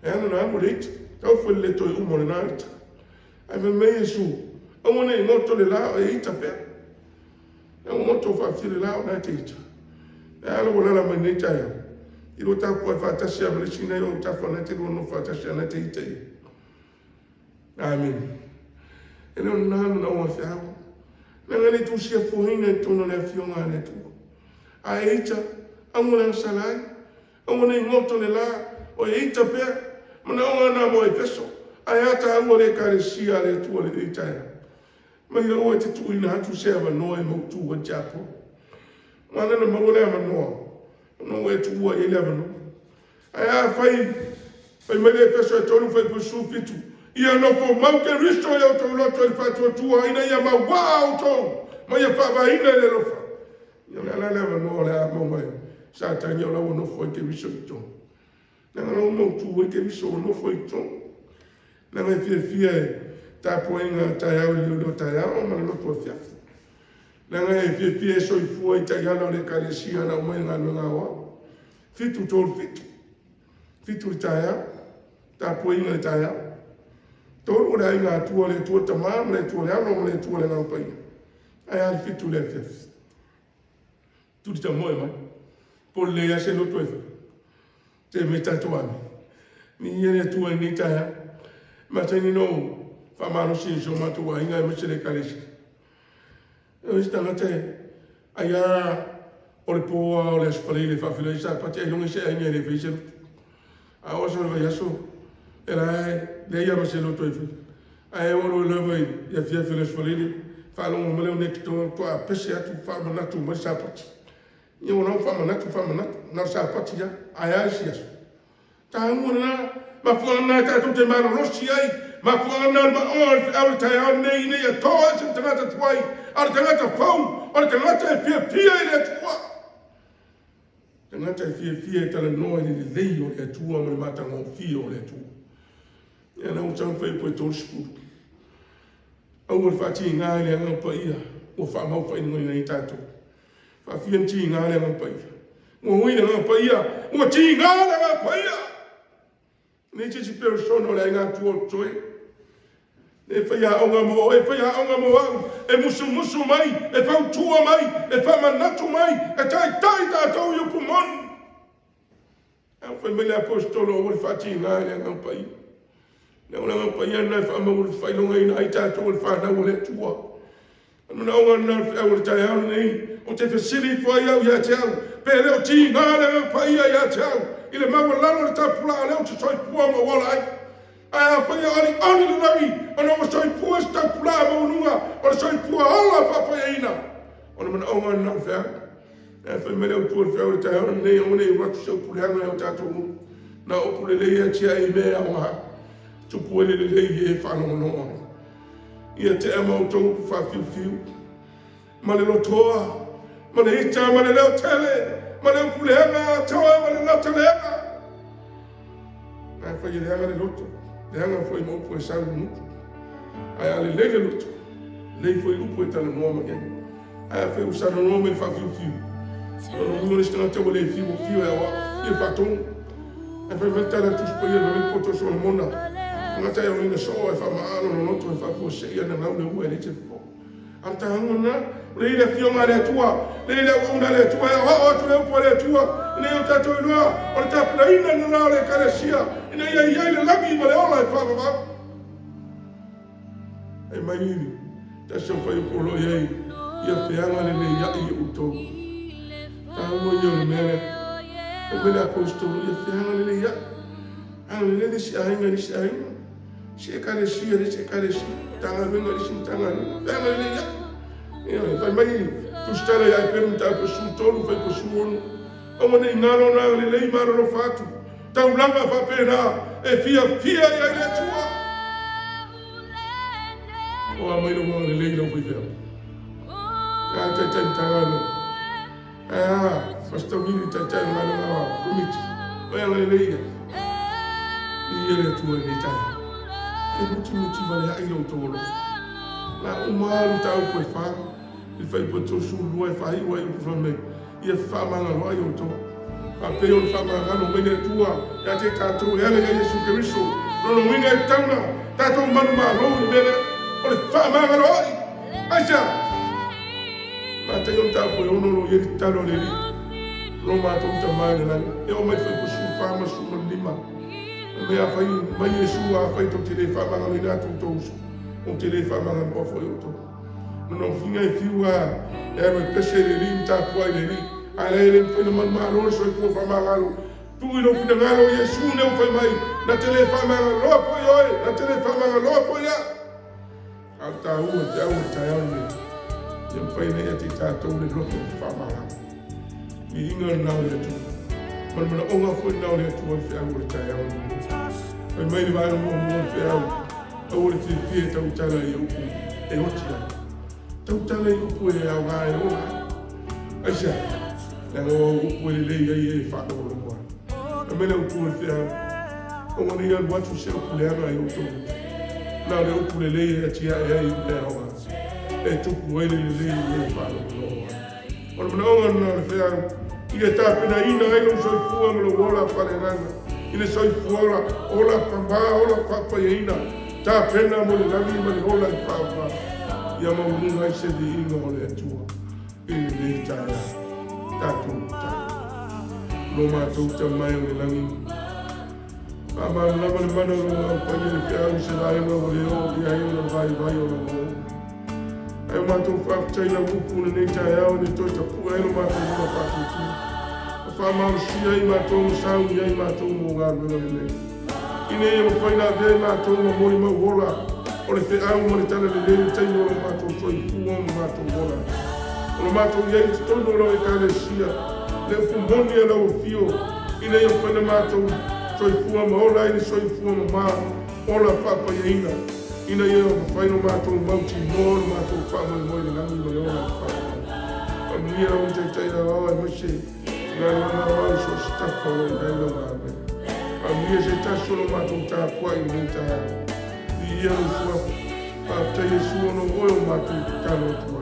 Speaker 4: E ala na alu le ita, tau foi le le toe uma o lena ita. Ae fai mai Iesu, aua ne i goto le la o e ita pea. Aua goto faafia le la o na e te ita. E ala ua lala mai nei taeao. I lua tapuai faatasi a ma le isi nei o tafa na te lua nofo faatasi a na te ita ia. Amene. E le o lena le manaoga o le feau. Leaga e le tusia fuaina i totonu o le Afioga a le Atua. A e ita, aua le agasala ai. Aua ne i goto le la, o e ita pea. Manaoga na mo Efeso, ae a taua le Ekalesia a le Atua i lenei taeao. Mai aua e te tuuina atu se avanoa e mautu ai tiakono. Ua ala ona maua le avanoa, ona ua e tuua i ai le avanoa. Ae afai, fai mai le Efeso e 3 fuaiupu 17, Ia nofo mau Keriso i outou loto i le faatuatua ina ia mauaa outou ma ia faavaeina i le alofa. Ia o le a la le avanoa o le a maua e Satani o la ua nofo ai Keriso i totonu. Leaga la ua mautu ai Keriso ua nofo i totonu. Leaga e fiafia e tapuaiga taeao i le leoleo taeao ma le lotu afiafi. Leaga e fiafia e soifua i taiala o le Ekalesia na aumai i galuega aoao. 7, 3, 7. 7 i le taeao, tapuaiga i le taeao. 3 o le aiga Atua, le Atua Tama ma le Atua le Alo ma le Atua le Agaga Paia. Ae a le 7 i le afiafi. Tuli tamoe mai. Po o le leai se loto e fai. Te mai tatou ame. Ni ia le Atua i nei taeao. Masani no faamalosi i so matou aiga aemaise le Ekalesia. E o isi tagata e ai a o le po a o le Aso Faraile e faafeiloai Sapati ailoga i se aiga e le fai se lotu. A oo aso o le vaiaso, e la e leai lava ma se lotu e fai. Ae oo loa lava i le afiafi o le Aso Faraile, faalogo mai lea o next door, faatoa pese atu faamanatu mai le Sapati. Ia ua faamanatu, faamanatu, na o le Sapati lava, ae a isi aso? Taua lena, mafuaaga lena tatou te malolosi ai, mafuaaga lena o le maoa o le feau i le taeao lenei ina ia toa ese le tagata tuai, a o le tagata fou, o le tagata e fiafia i le Atua. Tagata e fiafia e talanoa i le lelei o le Atua ma le matagofie o le Atua. Ia na ua sau fai po e 30. Aua le faatiga i le Agaga Paia ua faamau faailogaina ai tatou. Faafia na tiga le Agaga Paia. Ua ui le Agaga Paia, ua tiga le Agaga Paia. Nei se isi persona o le aiga Atua o totoe. E faiaoga mo oe, e faiaoga mo au, e musumusu mai, e fautua mai, e faamanatu mai, e taitai tatou i upu moni. Ae fai mai le Aposetolo, aua le faatiga i le Agaga Paia. Le Agaga Paia lena e faamaualufailogaina ai tatou o le fanau a le Atua. O le manaoga lena o le feau o le taeao lenei, ou te fesili ifo ai au ia te au, pe le o tiga le Agaga Paia ia te au, i le maualalo o le tapulaa lea ou te soifua ma ou ola ai. Ae afai e olioli le lagi, ona ua soifua se tapulaa maualuga o le soifua ola faapaiaina, o le manaoga lena o le feau. Ae fai mai le Autu o le feau i le taeao lenei, aua ne i alu atu se upu leaga i o tatou nuu. Na o upu lelei e atiae i mea e aoga. Tupu ai le lelei i e faalogologo ai. Ia tea ma outou upu faafiufiu, ma le lotoa, ma le ita, ma le leo tele, ma le upu leaga atoa, ma le loto leaga. Ae fai e leaga le loto, leaga foi ma upu e sau i gutu. Ae a lelei le loto, lelei foi upu e talanoa mai ai. Ae afai ua salanoa mai le faafiufiu, o lona uiga o le isi tagata ua le fiu, ua fiu e aoao, ia faatonu. Ae fai mai le tala a le Tusi Paia fai mai le poto o Solomona, tagata e oina soo ae faama'a lona loto e faafuasei ana gau le ua e leai se fofo. A o le taua lena, o lea i le Afioga a le Atua, lea i le auauna a le Atua e aoao atu le upu a le Atua, ina ia o tatou iloa o le tapenaina lena o le Ekalesia, ina ia i ai le lagi ma le ola e faavavau. Ai mai i tasi o fuaiupu o lo o i ai, ia feaga lelei ai i outou. Taua ia o le mea lea. Fai mai le Aposetolo, ia feaga lelei ai. Agalelei le isi aiga i le isi aiga, isi ekalesia i le isi ekalesia, Matagaluega i le isi Matagaluega. Feaga lelei ai. Ioe, fai mai Tusitala ia Eperu mataupu 13, fuaiupu 16, Aua ne i galo ona agalelei ma alolofa atu, taulaga faapena e fiafia i ai le Atua. O a mai lou agalelei i lau faifeau. Ae a taitai Matagaluega. Ae a Pastor Willie taitai o galuega a komiti. O e agalelei ia. Viia le Atua i lenei taeao. E mutimuti vale ai lo outou alofa. La uma alu mataupu e fa, i le fuaiupu e 32 e faaiu ai upu fai mai, ia fefaamagaloai ai outou. Faapei ona faamagalo mai le Atua ia te tatou e ala ia Iesu Keriso. Lona uiga e tatau ona tatou manumalo i le mea lea o le fefaamagaloai. Aisea? Mataio mataupu e ono o lo o i ai le tatalo a le Alii, Lo matou Tama i le lagi. E oo mai le fuaiupu 14 ma le 15, fai mai, Afai mai Iesu, afai tou te le faamagaloina atu outou uso, ou te le faamagaloa foi outou. Lona ufiga e fiu a e alu e pese i le Alii ma tapuai i le Alii, ae la e le mafai ona manumalo le soifua faamagalo. Tuu i lou finagalo Iesu ne ua fai mai, na te le faamagaloa foi oe, na te le faamagaloa foi au. A o le taua o le feau o le taeao lenei, ia mafai ona ia te i tatou le loto faamagalo. Viiga lena o le Atua. Ma le manaoga foi lena o le Atua i le feau o le taeao lenei. Fai mai le vaega muamua o le feau, aua le fiafia e tautala i upu e oti ai. Tautala i upu e aoga e ola ai. Aisea? Leaga o au upu e lelei ai e faalogologo ai. Fai mai le Autu o le feau, Aua ne i alu atu se upu leaga i outou gutu. Na o le upu lelei e atiae ai i mea aoga, e tupu ai le lelei i e faalogologo ai. O le manaoga lena o le feau, ia tapenaina ai lou soifua ma lou ola faaleagaga i le soifua ola, ola pamā, ola faapaiaina, tapena mo le lagi ma le ola e pāpā, ia maualuga ai se viiga o le Atua i lenei taeao. Tatou tatalo. Lo matou Tama e o le lagi, faamalamalama le mana o lou Agaga Paia i le feau i se vaega ua le oo i ai ona vaivai o lau auauna. Ae o matou faafetai i lau upu i lenei taeao ina ia toe tapue ai lo matou ola faatuatua, ma faamalosia ai matou ma sauni ai matou mo galuega lelei, ina ia mafai ona avea i matou ma molimau ola o le feau ma le talalelei i le taimi o lo matou soifua ma matou ola. O lo matou i ai i totonu o lau Ekalesia, le upu moni a lau afio, ina ia mafai ona matou soifua ma ola ai le soifua mama ola faapaiaina, ina ia mafai ona matou mautinoa lo matou faamoemoe i le lagi ma le ola i le faavavau. Faamanuia lau Taitai Aoao aemaise galuega aoao i so o se tafa o lo o i ai lau galuega. Faamanuia se tasi o lo matou tapuai i lenei taeao. Viia lou suafa. Faafetai Iesu ona o oe o matou tatalo atu ai.